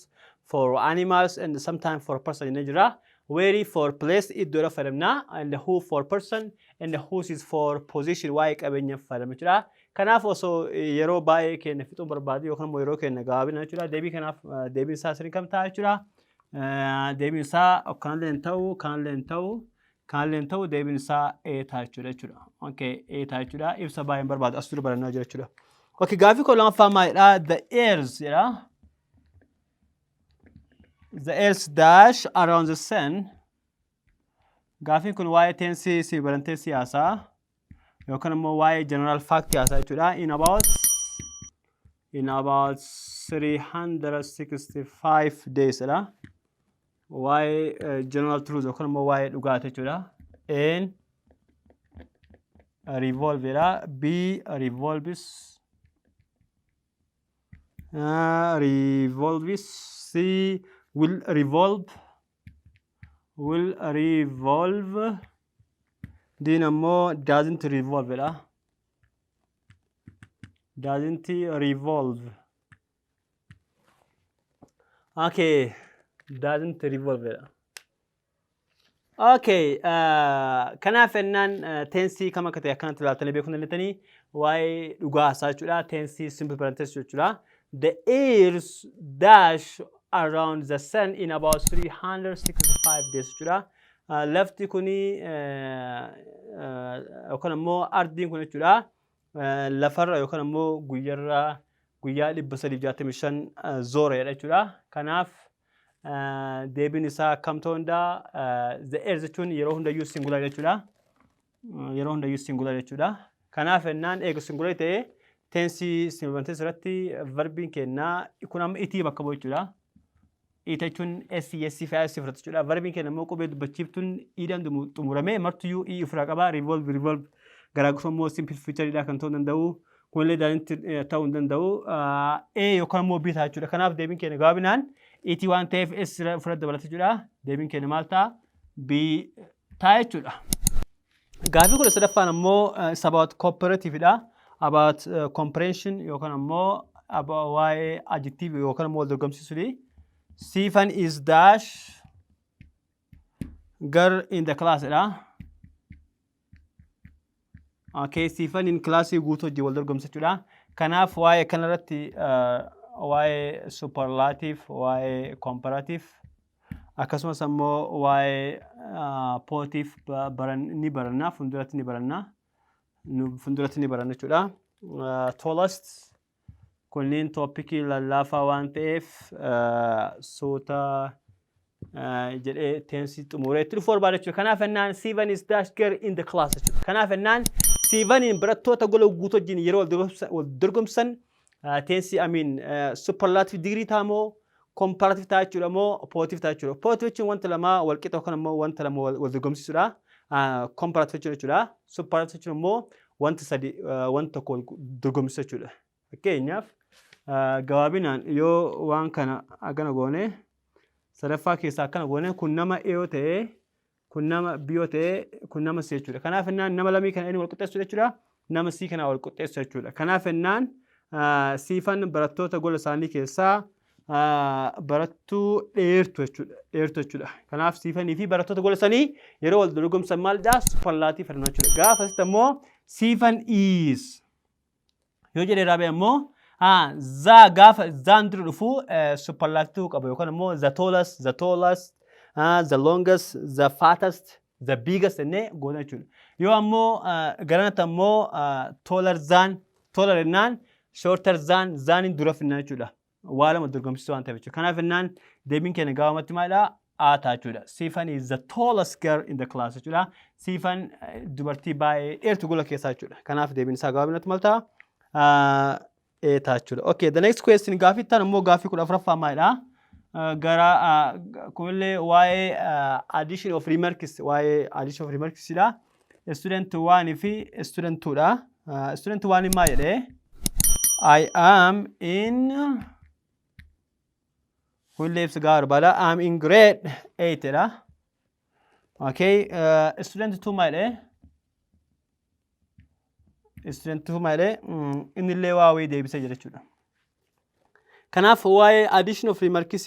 for animals and sometimes for person jennee jira. Where for place, iddoodha fayyadamna, and who for person and whose is for position, waa'ee qabeenya fayyadamna jechuudha. Kanaaf osoo yeroo baay'ee keenya fixuun barbaadu yookaan immoo yeroo keenya gabaabina jechuudha. Deebii kanaaf deebiin isaa sirrii kam ta'a jechuudha. Deebiin isaa kanallee hin ta'u, kanallee hin ta'u. Kanallee ta'u, deebiin isaa A ta'a jechuudha. Okay, A ta'a jechuudha. Ibsa baay'een barbaadu, as dura barannaa jira jechuudha. Okay, gaafii koo lammaffaa maalidha? The earth jedha. The earth dash around the sun. Gaafiin kun waa'ee tense si barantee siyaasaa yookaan immoo waa'ee general fact haasaa jechuudha. In about 365 days dha. Waa'ee general truth yookaan immoo waa'ee dhugaati jechuudha. A, revolve dha. B, revolves. Revolves. C, will revolve. Will revolve. D ammoo doesn't revolve dha. Doesn't revolve. Okay, doesn't revolve dha. Okay, kanaaf ennaan tense kam akka ta'e akkanatti ilaaltanii beekuu dandeettanii waa'ee dhugaa haasaa jechuudha. Tense simple present tense jechuudha. The earth dash around the sun in about 365 days jechuudha. Lafti kuni yookaan immoo ardiin kun jechuudha. Lafarra yookaan immoo guyyarra guyyaa 365 zooreedha jechuudha. Kanaaf deebiin isaa akkam ta'uu danda'a? The earth jechuun yeroo hundayyuu singular jechuudha. Yeroo hundayyuu singular jechuudha. Kanaaf ennaan eega singular ta'ee tense simple tense irratti verbiin kennaa kun amma it bakka bu'u jechuudha. It jechuun S, S fi S fudhata jechuudha. Verbiin keenya immoo qubee dubbachiiftuun iidhaan xumuramee martuyyuu i ofirraa qaba. Revolve, revolve garaagarummaa immoo simple future dha kan ta'uu danda'u. Kunillee daandiitti ta'uu hin danda'u. A yookaan immoo B ta'a jechuudha. Kanaaf deebiin keenya gabaabinaan it waan ta'eef S ofirratti dabalata jechuudha. Deebiin keenya maal ta'a? B ta'a jechuudha. Gaafii 13ffaan ammoo is about comparative dha. About comparison yookaan ammoo waa'ee adjective yookaan ammoo wal dorgomsiisuudha. Siifan is dash girl in the class dha. Okay, Siifan in classii guutuu hojii wal dorgomsa jechuudha. Kanaaf waa'ee kanarratti waa'ee superlative, waa'ee comparative, akkasumas ammoo waa'ee positive ni baranna, fuulduratti ni baranna. Fuulduratti ni baranna jechuudha. Tallest kunniin topicii lallaafaa waan ta'eef suuta jedhee tense xumuree itti dhufuu barbaada jechuudha. Kanaaf ennaan Siifan is dash girl in the class jechuudha. Kanaaf ennaan Siifaniin barattoota gola guutuu wajjin yeroo wal dorgomsan tense, I mean, superlative degree ta'a moo comparative ta'a jechuudha moo positive ta'a jechuudha? Positive jechuun wanta lama wal qixa yookaan immoo wanta lama wal dorgomsiisuudha. Comparative jechuun jechuudha. Superlative jechuun immoo wanta sadi wanta tokko wal dorgomsiisu jechuudha. Fakkeenyaaf gabaabinaan yoo waan kana akkana goone, sadaffaa keessaa akkana goone, kun nama A yoo ta'e, kun nama B yoo ta'e, kun nama C jechuudha. Kanaaf ennaan nama lamii kana inni wal qixxeessu jechuudha. Nama C kana wal qixxeessu jechuudha. Kanaaf ennaan Siifan barattoota gola isaanii keessaa barattuu dheertu jechuudha. Dheertu jechuudha. Kanaaf Siifanii fi barattoota gola isaanii yeroo wal dorgomsan maalidhaa? Superlative fayyadamu jechuudha. Gaafa asitti ammoo Siifan is yoo jedhee raabee ammoo the gaafa thaan dura dhufu superlative qaba yookaan immoo the tallest, the tallest, the longest, the fattest, the biggest jennee goona jechuudha. Yoo ammoo garanatti ammoo taller than, taller jennaan, shorter than, thaniin dura finnaa jechuudha. Waa lama dorgomsiisuu waan ta'eef jechuudha. Kanaaf jennaan deebiin keenya gabaabumatti maalidhaa? A ta'a jechuudha. Siifan is the tallest girl in the class jechuudha. Siifan dubartii baay'ee dheertu gola keessaa jechuudha. Kanaaf deebiin isaa gabaabinatti maal ta'a? A ta'a jechuudha. Okay, the next question, gaafii itti aanu immoo gaafii 14ffaa maalidhaa? Gara kunillee waa'ee addition of remarks, waa'ee addition of remarks dha. Student 1 fi student 2 dha. Student 1 maal jedhee? I am in, kunillee ibsa gaarii barbaada. I am in grade 8 dha. Okay, student 2 maal jedhee? Student 2 maal jedhee? Innillee waa wayii deebisee jira jechuudha. Kanaaf waa'ee addition of remarks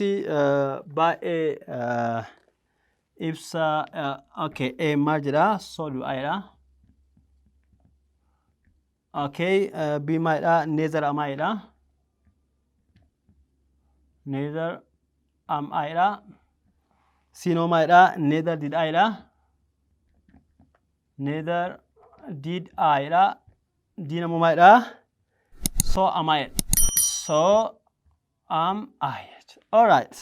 baay'ee ibsa. Okay, A maal jedha? So do I dha. Okay, B maal jedha? Neither am I dha. Neither am I dha. C noo maal jedha? Neither did I dha. Neither did I dha. D'n ammoo maalidha? So am I. So am I. Alright.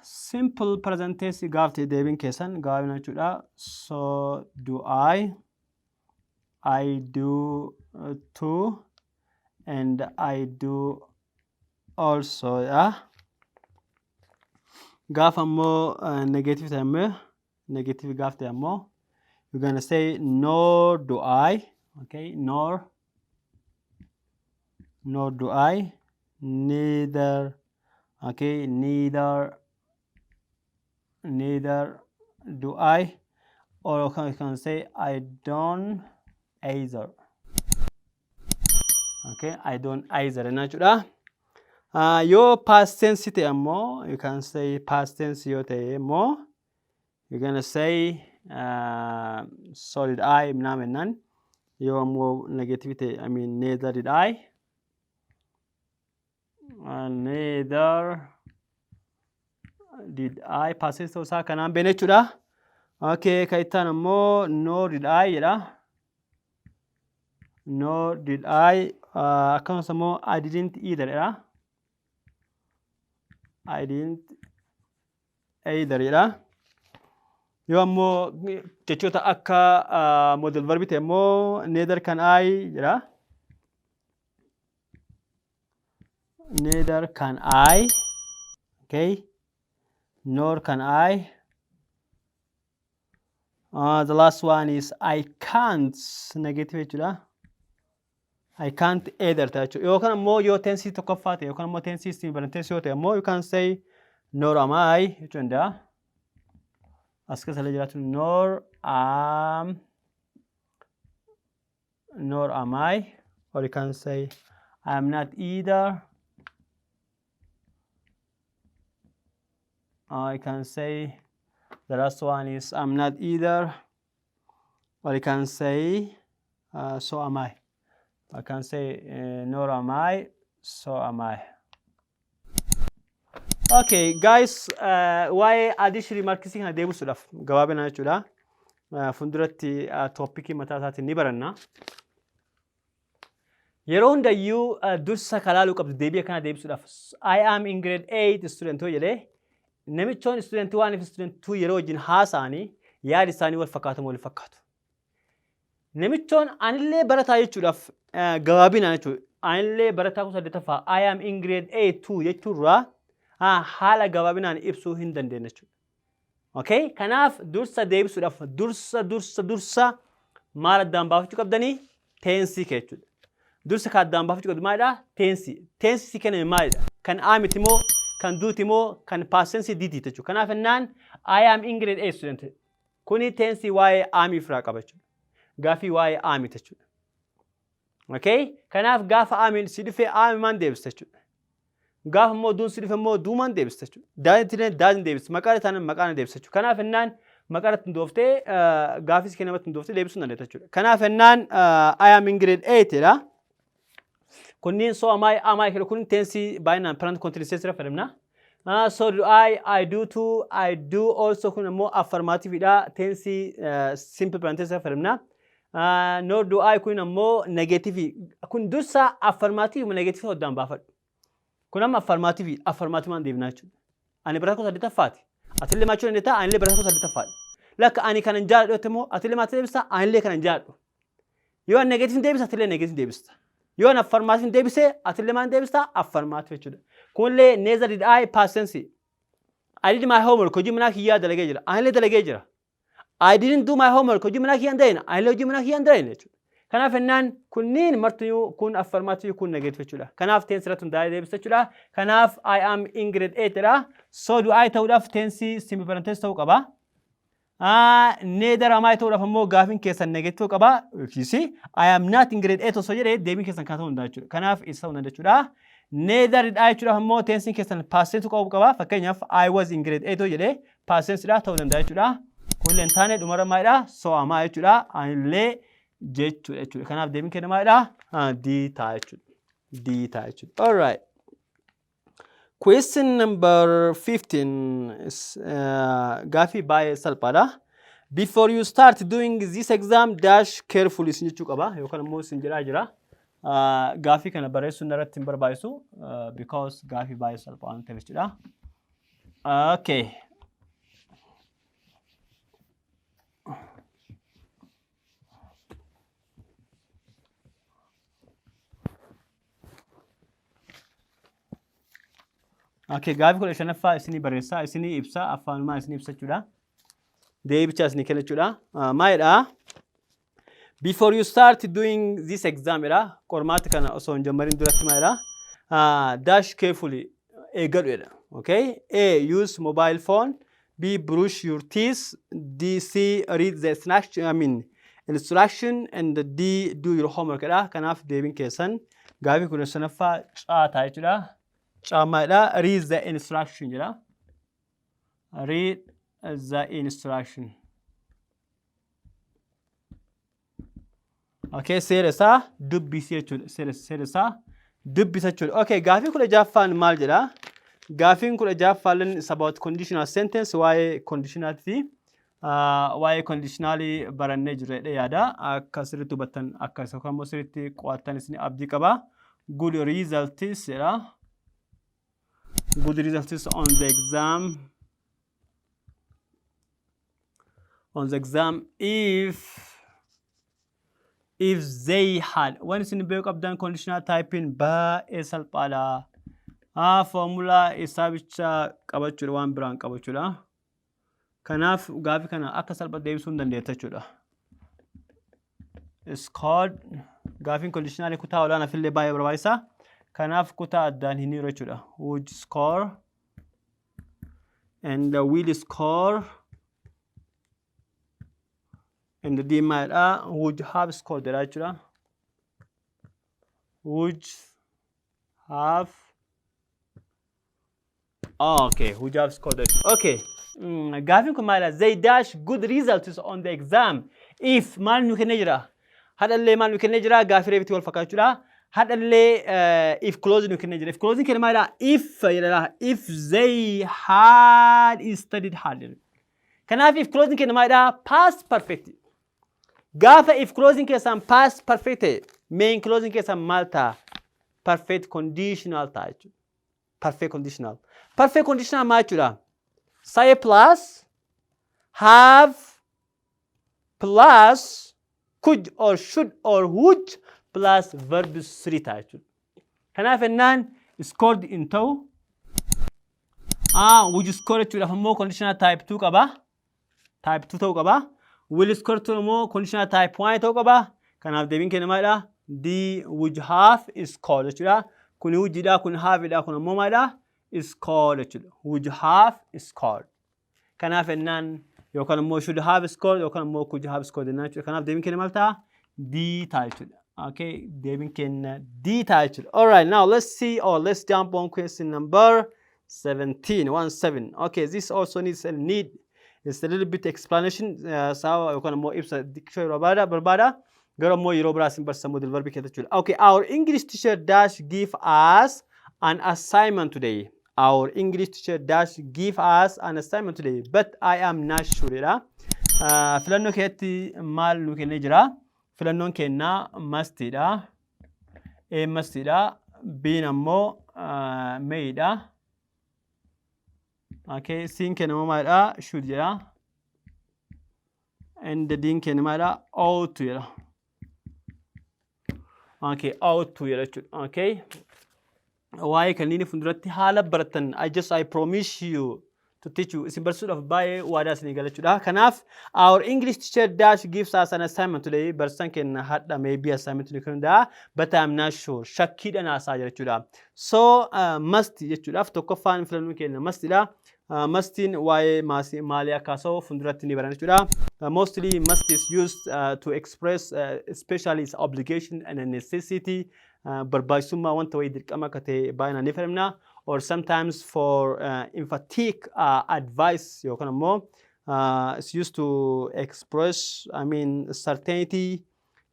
Simple present tense gaaf ta'e deebiin keessan gabaabina jechuudha. So do I. I do too and I do also dha. Gaafa ammoo negative ta'e ammoo, negative gaaf ta'e ammoo, you're gonna say nor do I, okay, nor do I, neither, okay, neither do I, or you can say I don't either, okay, I don't either jechuudha. Yoo past tense ta'e ammoo, you can say past tense yoo ta'e immoo, you're gonna say so did I ምናምን jennaan. Yoo ammoo negative ta'e, I mean, neither did I, neither did I, past tense ta'uu isaa kanaan beekna jechuudha. Okay, kan itti aanu ammoo nor did I jedha. Nor did I, akkasumas ammoo I didn't either jedha. I didn't either jedha. Yoo ammoo jechoota akka modal verb ta'e immoo neither can I jedha. Neither can I, okay, nor can I. The last one is I can't, negative jechuudha. I can't either ta'a jechuudha. Yookaan ammoo yoo tense tokkoffaa ta'e yookaan ammoo tense simple present tense yoo ta'e ammoo, you can say nor am I jechuu danda'a. As keessa illee jiraatu nor am I, or you can say I am not either. I can say the last one is I'm not either, or you can say so am I. I can say nor am I, so am I. Okay, guys, waa'ee addition remarks kana deebisuudhaaf gabaabinaan jechuudha. Fuulduratti topicii mataa isaatiin ni baranna. Yeroo hundayyuu dursa kalaaluu qabdu deebii akkana deebisuudhaaf, I am in grade 8 student yoo jedhee, namichoon student 1 fi student 2 yeroo wajjin haasa'anii yaadi isaanii wal fakkaatu wal fakkaatu. Namichoon anillee barataa jechuudhaaf gabaabinaan jechuudha. Anillee barataa kutaa saddeettaffaa, I am in grade 8 too jechuurraa haala gabaabinaan ibsuu hin dandeenye jechuudha. Okay? Kanaaf dursa deebisuudhaaf dursa maal addaan baafachuu qabdanii? Tense kee jechuudha. Dursa kan addaan baafachuu qabdu maalidha? Tense. Tense si kenname maalidha? Kan amiti moo, kan do'ti moo, kan past tense did'ti jechuudha. Kanaaf jennaan I am in grade 8 student. Kuni tense waa'ee amii ofirraa qaba jechuudha. Gaafii waa'ee amiti jechuudha. Okay? Kanaaf gaafa amiin si dhufe amimaan deebista jechuudha. Gaafa immoo do'n si dhufe immoo do'maan deebista jechuudha. Doesn't doesn't deebista. Maqaa taanaan maqaan deebista jechuudha. Kanaaf jennaan maqaa irratti hundooftee gaafii si kennamatti hundooftee deebisuu dandeetta jechuudha. Kanaaf jennaan I am in grade 8 jedha. Kunniin so am I, am I jedhu kun tense baay'inaan present continuous tense irra fayyadamna. So do I, I do too, I do also kun immoo affirmative dha. Tense simple present tense irra fayyadamna. Nor do I kun ammoo negative. Kun dursa affirmative negative addaan baafadhu. Kun amma affirmative, affirmative maan deebinaa jechuudha. Ani barataa kutaa saddeettaffaati. Atillee maachuu dandeettaa, anillee barataa kutaa saddeettaffaadha. Lakka ani kanan jaalladhu immoo atillee maal deebista, anillee kanan jaalladhu. Yoo ani negative deebisa, atillee negative deebista. Yoo ani affirmative deebise, atillee maal deebista? Affirmative jechuudha. Kunillee neither did I, past tense. I did my homework, hojii manaa kiyyaa dalagee jira. Anillee dalagee jira. I didn't do my homework, hojii manaa kiyyaa hin dalagine. Anillee hojii manaa kiyyaa hin dalagine jechuudha. Kanaaf jennaan kunniin martinuu kun affirmative, kun negative jechuudha. Kanaaf tense irratti hundaa'ee deebisa jechuudha. Kanaaf I am in grade 8 dha. So do I ta'uudhaaf tense simple present tense ta'uu qaba. Neither am I ta'uudhaaf ammoo gaafiin keessan negative ta'uu qaba. Yookiis I am not in grade 8 osoo jedhee deebiin keessan kan ta'uu danda'a jechuudha. Kanaaf isa ta'uu danda'a jechuudha. Neither did I jechuudhaaf ammoo tensiin keessan past tense ta'uu qaba. Fakkeenyaaf I was in grade 8 yoo jedhee past tense dha ta'uu danda'a jechuudha. Kunillee hin taane dhumarra maalidha? So am I jechuudha. Anillee jechuudha jechuudha. Kanaaf deebiin keenya maalidha? D ta'a jechuudha. D ta'a jechuudha. Alright. Question number 15 is gaafii baay'ee salphaadha. Before you start doing this exam, dash carefully isin jechuu qaba yookaan immoo isin jedhaa jira. Gaafii kana barreessuun irratti hin barbaachisu, because gaafii baay'ee salphaa waan ta'eef jechuudha. Okay. Okay, gaafii 15ffaa isinii barreessaa, isinii ibsa, afaanumaa isinii ibsa jechuudha. Deebicha isinii kenna jechuudha. Maalidha? Before you start doing this exam jedha. Qormaata kana osoo hin jammarin duratti maalidha? Dash carefully eeggadhu jedha. Okay? A. Use mobile phone. B. Brush your teeth. D. C. Read the instruction, I mean, instruction and D. Do your homework jedha. Kanaaf deebiin keessan gaafii 15ffaa caataa jechuudha. Caammaadha. Read the instruction jedha. Read the instruction. Okay, seera isaa dubbisi jechuudha. Seera isaa dubbisa jechuudha. Okay, gaafii 16ffaan maal jedha? Gaafiin 16ffaan is about conditional sentence, waa'ee conditionality. Waa'ee conditionalii barannee jirra jedhee yaada. Akka sirriitti hubattan, akka isa yookaan immoo sirriitti qo'attan isin abdii qaba. Good results jedha. Good results on the exam if they had. Waan isin beekuu qabdan, conditional typing baay'ee salphaadha. Formula isaa bicha qabachuudha, waan biraan qabachuudha. Kanaaf gaafii kana akka salphaatti deebisuu hin dandeetta jechuudha. Scored gaafiin conditional kutaa olaanaaf illee baay'ee barbaachisaa. Kanaaf kutaa addaan hin hiru jechuudha. Would score and the will score and the D maalidha? Would have scored jedha jechuudha. Would have, okay, would have scored. Okay. Gaafiin kun maalidha? They dash good results on the exam. If maal nu kennee jira? Hadhallee maal nu kennee jira? Gaafii reebitti wal fakkaata. Hadhallee if clause nu kennee jira. If clause kenne maalidha? If jedha. If they had studied hard. Kanaaf if clause kenne maalidha? Past perfect. Gaafa if clause keessaan past perfect ta'e, main clause keessaan maal ta'a? Perfect conditional ta'a jechuudha. Perfect conditional. Perfect conditional maal jechuudha? Say plus have plus could or should or would plus verb 3 ta'a jechuudha. Kanaaf ennaan scored in ta'u, would score jechuudhaaf immoo conditional type 2 qaba. Type 2 ta'uu qaba. Will score ta'u immoo conditional type 1 ta'uu qaba. Kanaaf deebiin keenya maalidha? D, would have scored jechuudha. Kun wouldidha, kun haveidha, kun ammoo maalidha? Scored jechuudha. Would have scored. Kanaaf ennaan yookaan immoo should have scored yookaan immoo could have scored jennaan jechuudha. Kanaaf deebiin keenya maal ta'a? D ta'a jechuudha. Okay, deebiin keenya D ta'a jechuudha. Alright, now let's see or let's jump on question number 17, 1 7. Okay, this also needs a need. It's a little bit explanation, sababa yookaan immoo ibsa xiqqoo yeroo barbaada. Garuu immoo yeroo biraa isin barsiisa modal verbii keessa jechuudha. Okay, our English teacher dash give us an assignment today. Our English teacher dash give us an assignment today, but I am not sure jedha. Filannoo keessatti maal nu kennee jira? Filannoon kennaa mustidha. A mustidha. B'n ammoo mayidha. Okay, C'n kenna immoo maalidha? Should jedha. And D'n kenna maalidha? Ought to jedha. Okay, ought to jedha jechuudha. Okay. Waa'ee kanneen fuulduratti haala baratan, I promise you to teach you, isin barsiisuudhaaf baay'ee waadaa isinii gala jechuudha. Kanaaf our English teacher dash gives us an assignment today. Barsiisaan keenya hadha maybe assignment nu kennuu danda'a, but I am not sure. Shakkiidhaan haasaa jira jechuudha. So must jechuudhaaf tokkoffaan filannoo keenya mustidha. Mustiin waa'ee maalii akka haasa'u fuulduratti ni baran jechuudha. Mostly must is used to express especially its obligation and a necessity. Barbaachisummaa wanta wayii, dirqama akka ta'e baay'inaan ni fayyadamna. Or sometimes for emphatic advice yookaan ammoo it's used to express, I mean, certainty.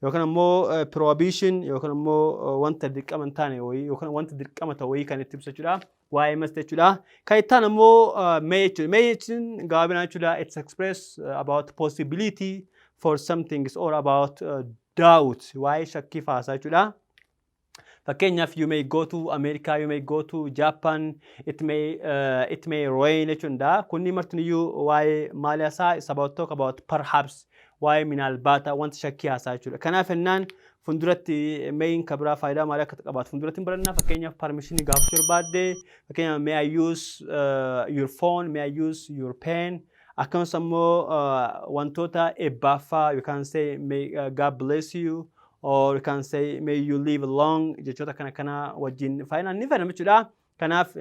Yookaan ammoo prohibition yookaan ammoo wanta dirqama hin taane wayii yookaan wanta dirqama ta'e wayii kan itti ibsu jechuudha. Waa'ee must jechuudha. Kan itti aanu ammoo may jechuudha. May jechuun gabaabinaan jechuudha, it's express about possibility for some things or about doubt, waa'ee shakkii faasaa jechuudha. Fakkeenyaaf, you may go to America, you may go to Japan, it may rain jechuun danda'a. Kunni martiniyyuu waa'ee maalii haasaa? It's about talk about perhaps, waa'ee minaalbaata wanta shakkii haasaa jechuudha. Kanaaf ennaan fuulduratti mayin kan biraa faayidaa maalii akka qabaatu fuulduratti hin barannaa. Fakkeenyaaf, permission gaafachuu barbaadde, fakkeenyaaf, may I use your phone, may I use your pen. Akkasumas immoo wantoota eebbaaffaa, you can say may God bless you or you can say may you live long, jechoota kana kana wajjin faayidaan ni fayyadamu jechuudha. Kanaaf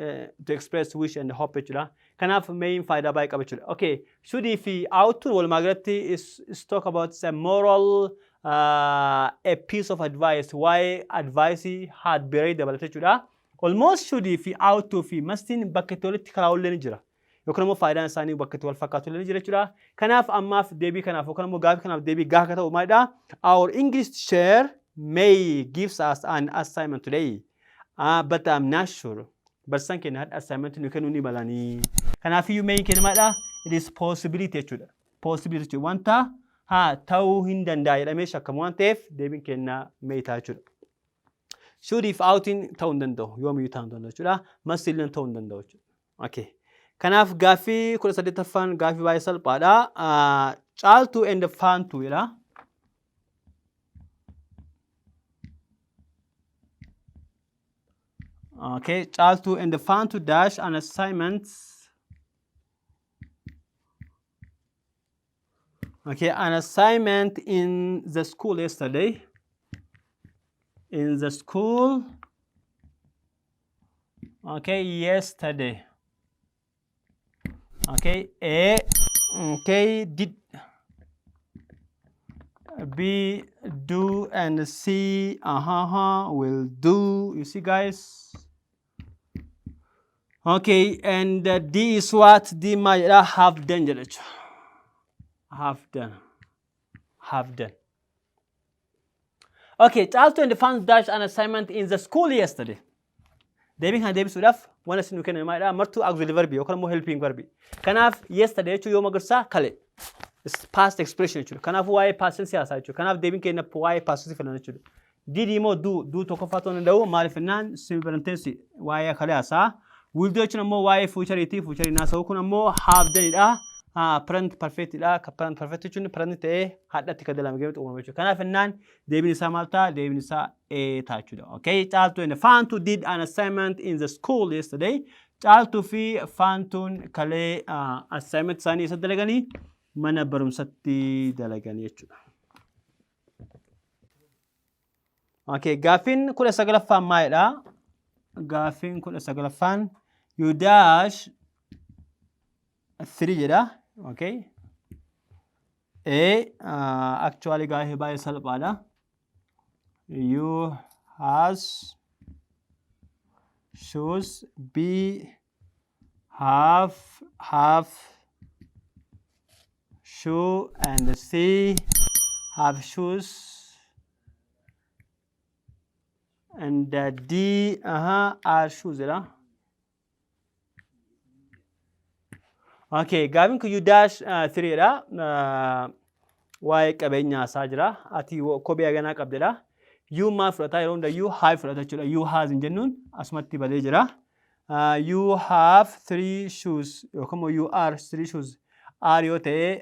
to express wish and hope jechuudha. Kanaaf mayin faayidaa baay'ee qaba jechuudha. Okay, should fi ought to walumaa galatti is talk about a moral a piece of advice, waa'ee advice had better dabalata jechuudha. Almost should fi ought to fi mustiin bakka itti walitti karaa ni jira. Yookaan immoo faayidaan isaanii bakka itti wal fakkaatu illee ni jira jechuudha. Kanaaf ammaaf deebii kanaaf yookaan immoo gaafii kanaaf deebii gaafa akka ta'u maalidha? Our English teacher may gives us an assignment today. But I'm not sure. Barsiisaan keenya hadha assignment nu kennuu ni malanii. Kanaafiyyuu mayin keenya maalidha? It is possibility jechuudha. Possibility jechuudha. Wanta haa ta'uu hin danda'a jedhamee shakkamu waan ta'eef deebiin keenya may ta'a jechuudha. Should fi oughtiin ta'uu hin danda'u. Yoomiyyuu ta'uu hin danda'u jechuudha. Must illee ta'uu hin danda'u jechuudha. Okay. Kanaaf gaaffii 18ffaan gaaffii baay'ee salphaadha. Caaltuu and Faantuu jedha. Okay, Caaltuu and Faantuu dash an assignment. Okay, an assignment in the school yesterday. In the school. Okay, yesterday. Okay, A, okay, did, B, do, and C, will do. You see, guys? Okay, and D is what? D maal have done jedha jechuudha. Have done. Have done. Okay, Caaltuu and Faantuu dash an assignment in the school yesterday. Deebii kana deebisuudhaaf waan isin nu kennan maalidha? Martuu auxiliary verb yookaan immoo helping verb. Kanaaf yesterday jechuun yoom agarsiisa? Kale. Past expression jechuudha. Kanaafuu waa'ee past tense haasaa jechuudha. Kanaaf deebiin keenya waa'ee past tense filan jechuudha. Did immoo do tokkoffaa ta'uu danda'u. Maaliif jennaan simple tense waa'ee kalee haasaa. Will do jechuun ammoo waa'ee futureiiti. Futureii haasa'u kun ammoo have done dha. Present perfect dha. Present perfect jechuun present ta'ee hadhatti kan dalame gahee xumurame jechuudha. Kanaaf jennaan deebiin isaa maal ta'a? Deebiin isaa A ta'a jechuudha. Okay, Caaltuu and Faantuu did an assignment in the school yesterday. Caaltuu fi Faantuun kalee assignment isaanii isa dalaganii mana barumsatti dalaganii jechuudha. Okay, gaaffiin 19ffaan maalidha? Gaaffiin 19ffaan you dash three jedha. Okay. A, actually gaaffii baay'ee salphaadha. You has shoes. B, have shoe, and C, have shoes, and D are shoes jedha. Okay, gaaffiin kun you dash three dha. Waa'ee qabeenyaa isaa jira. Ati kophee haganaa qabdedha. You maal fudhataa yeroo hunda? You have fudhata jechuudha. You has hin jennuun asumatti badee jira. You have three shoes yookaan immoo you are three shoes. Are yoo ta'e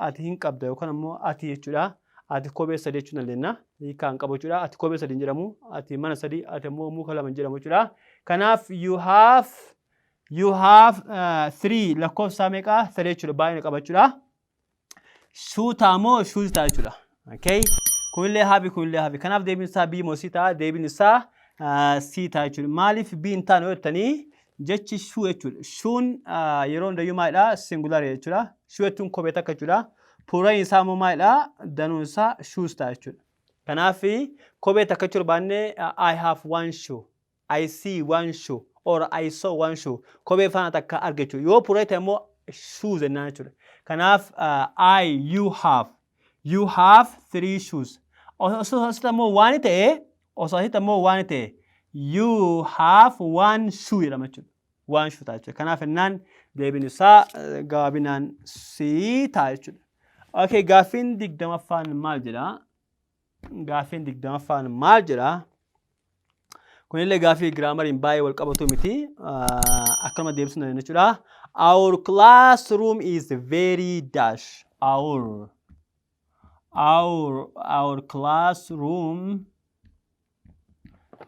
ati hin qabda yookaan immoo ati jechuudha. Ati kophee sadii jechuu dandeenya. Hiikaa hin qabu jechuudha. Ati kophee sadii hin jedhamu. Ati mana sadii, ati immoo muka lama hin jedhamu jechuudha. Kanaaf you have three, lakkoofsa meeqa? Sadii jechuudha. Baay'ina qaba jechuudha. Shoe ta'a moo shoes ta'a jechuudha. Okay. Kunillee have, kunillee have. Kanaaf deebiin isaa B moo C ta'a? Deebiin isaa C ta'a jechuudha. Maaliif B hin taane yoo jettanii, jechi shoe jechuudha. Shoen yeroo hundayyuu maalidha? Singular jechuudha. Shoe jechuun kophee takka jechuudha. Plural isaa immoo maalidha? Danuun isaa shoes ta'a jechuudha. Kanaaf kophee takka jechuu barbaanne, I have one shoe. I see one shoe or I saw one shoe. Kophee faana takka arga jechuudha. Yoo plural ta'e immoo shoes jennaan jechuudha. Kanaaf I you have three shoes Osoo asitti ammoo one ta'e, osoo asitti ammoo one ta'e, "You have one shoe" jedhama jechuudha. One shoe ta'a jechuudha. Kanaaf jennaan deebiin isaa gabaabinaan C ta'a jechuudha. Okay, gaaffiin 20ffaan maal jedha? Gaaffiin 20ffaan maal jedha? Kunillee gaaffii grammariin baay'ee wal qabatu miti. Akkanuma deebisuu dandeenya jechuudha. Our classroom is very dash.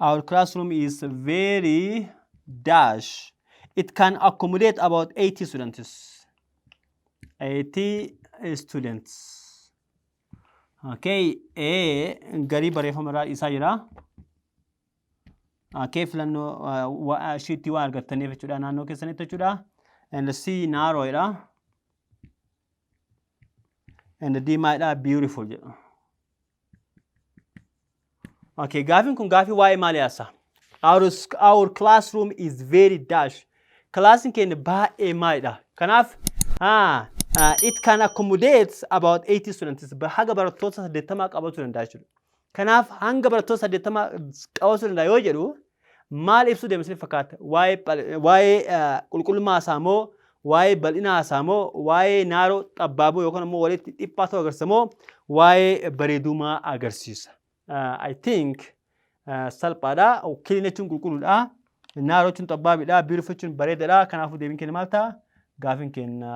Our classroom is very dash. It can accommodate about 80 students. 80 students. Okay, A garii barreeffama irraa isaa jira. Okay, filannoo sheetii waan argattaniif jechuudha, naannoo keessanitti jechuudha. And C narrow jedha. And D maalidha? Beautiful jedha. Okay, gaafiin kun gaafii waa'ee maalii haasa? Our classroom is very dash. Kilaasiin keenya baay'ee maalidha? Kanaaf it can accommodate about 80 students. Haga barattoota 80 qabachuu danda'a jechuudha. Kanaaf hanga barattoota 80 qabachuu danda'a yoo jedhu maal ibsuu deema isin fakkaata? Waa'ee qulqullummaa isaa moo, waa'ee bal'inaa isaa moo, waa'ee narrow xabbaabuu yookaan immoo walitti dhiphaa ta'uu agarsiisa moo, waa'ee bareedumaa agarsiisa? I think salphaadha. Clean jechuun qulqulluudha. Narrow jechuun xabbaabiidha. Beautiful jechuun bareedaadha. Kanaafuu deebiin keenya maal ta'a? Gaafiin keenya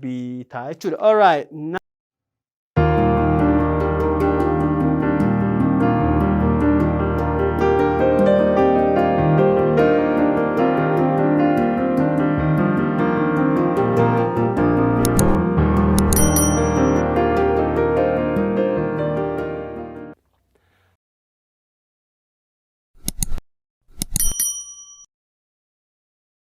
B ta'a jechuudha. Alright.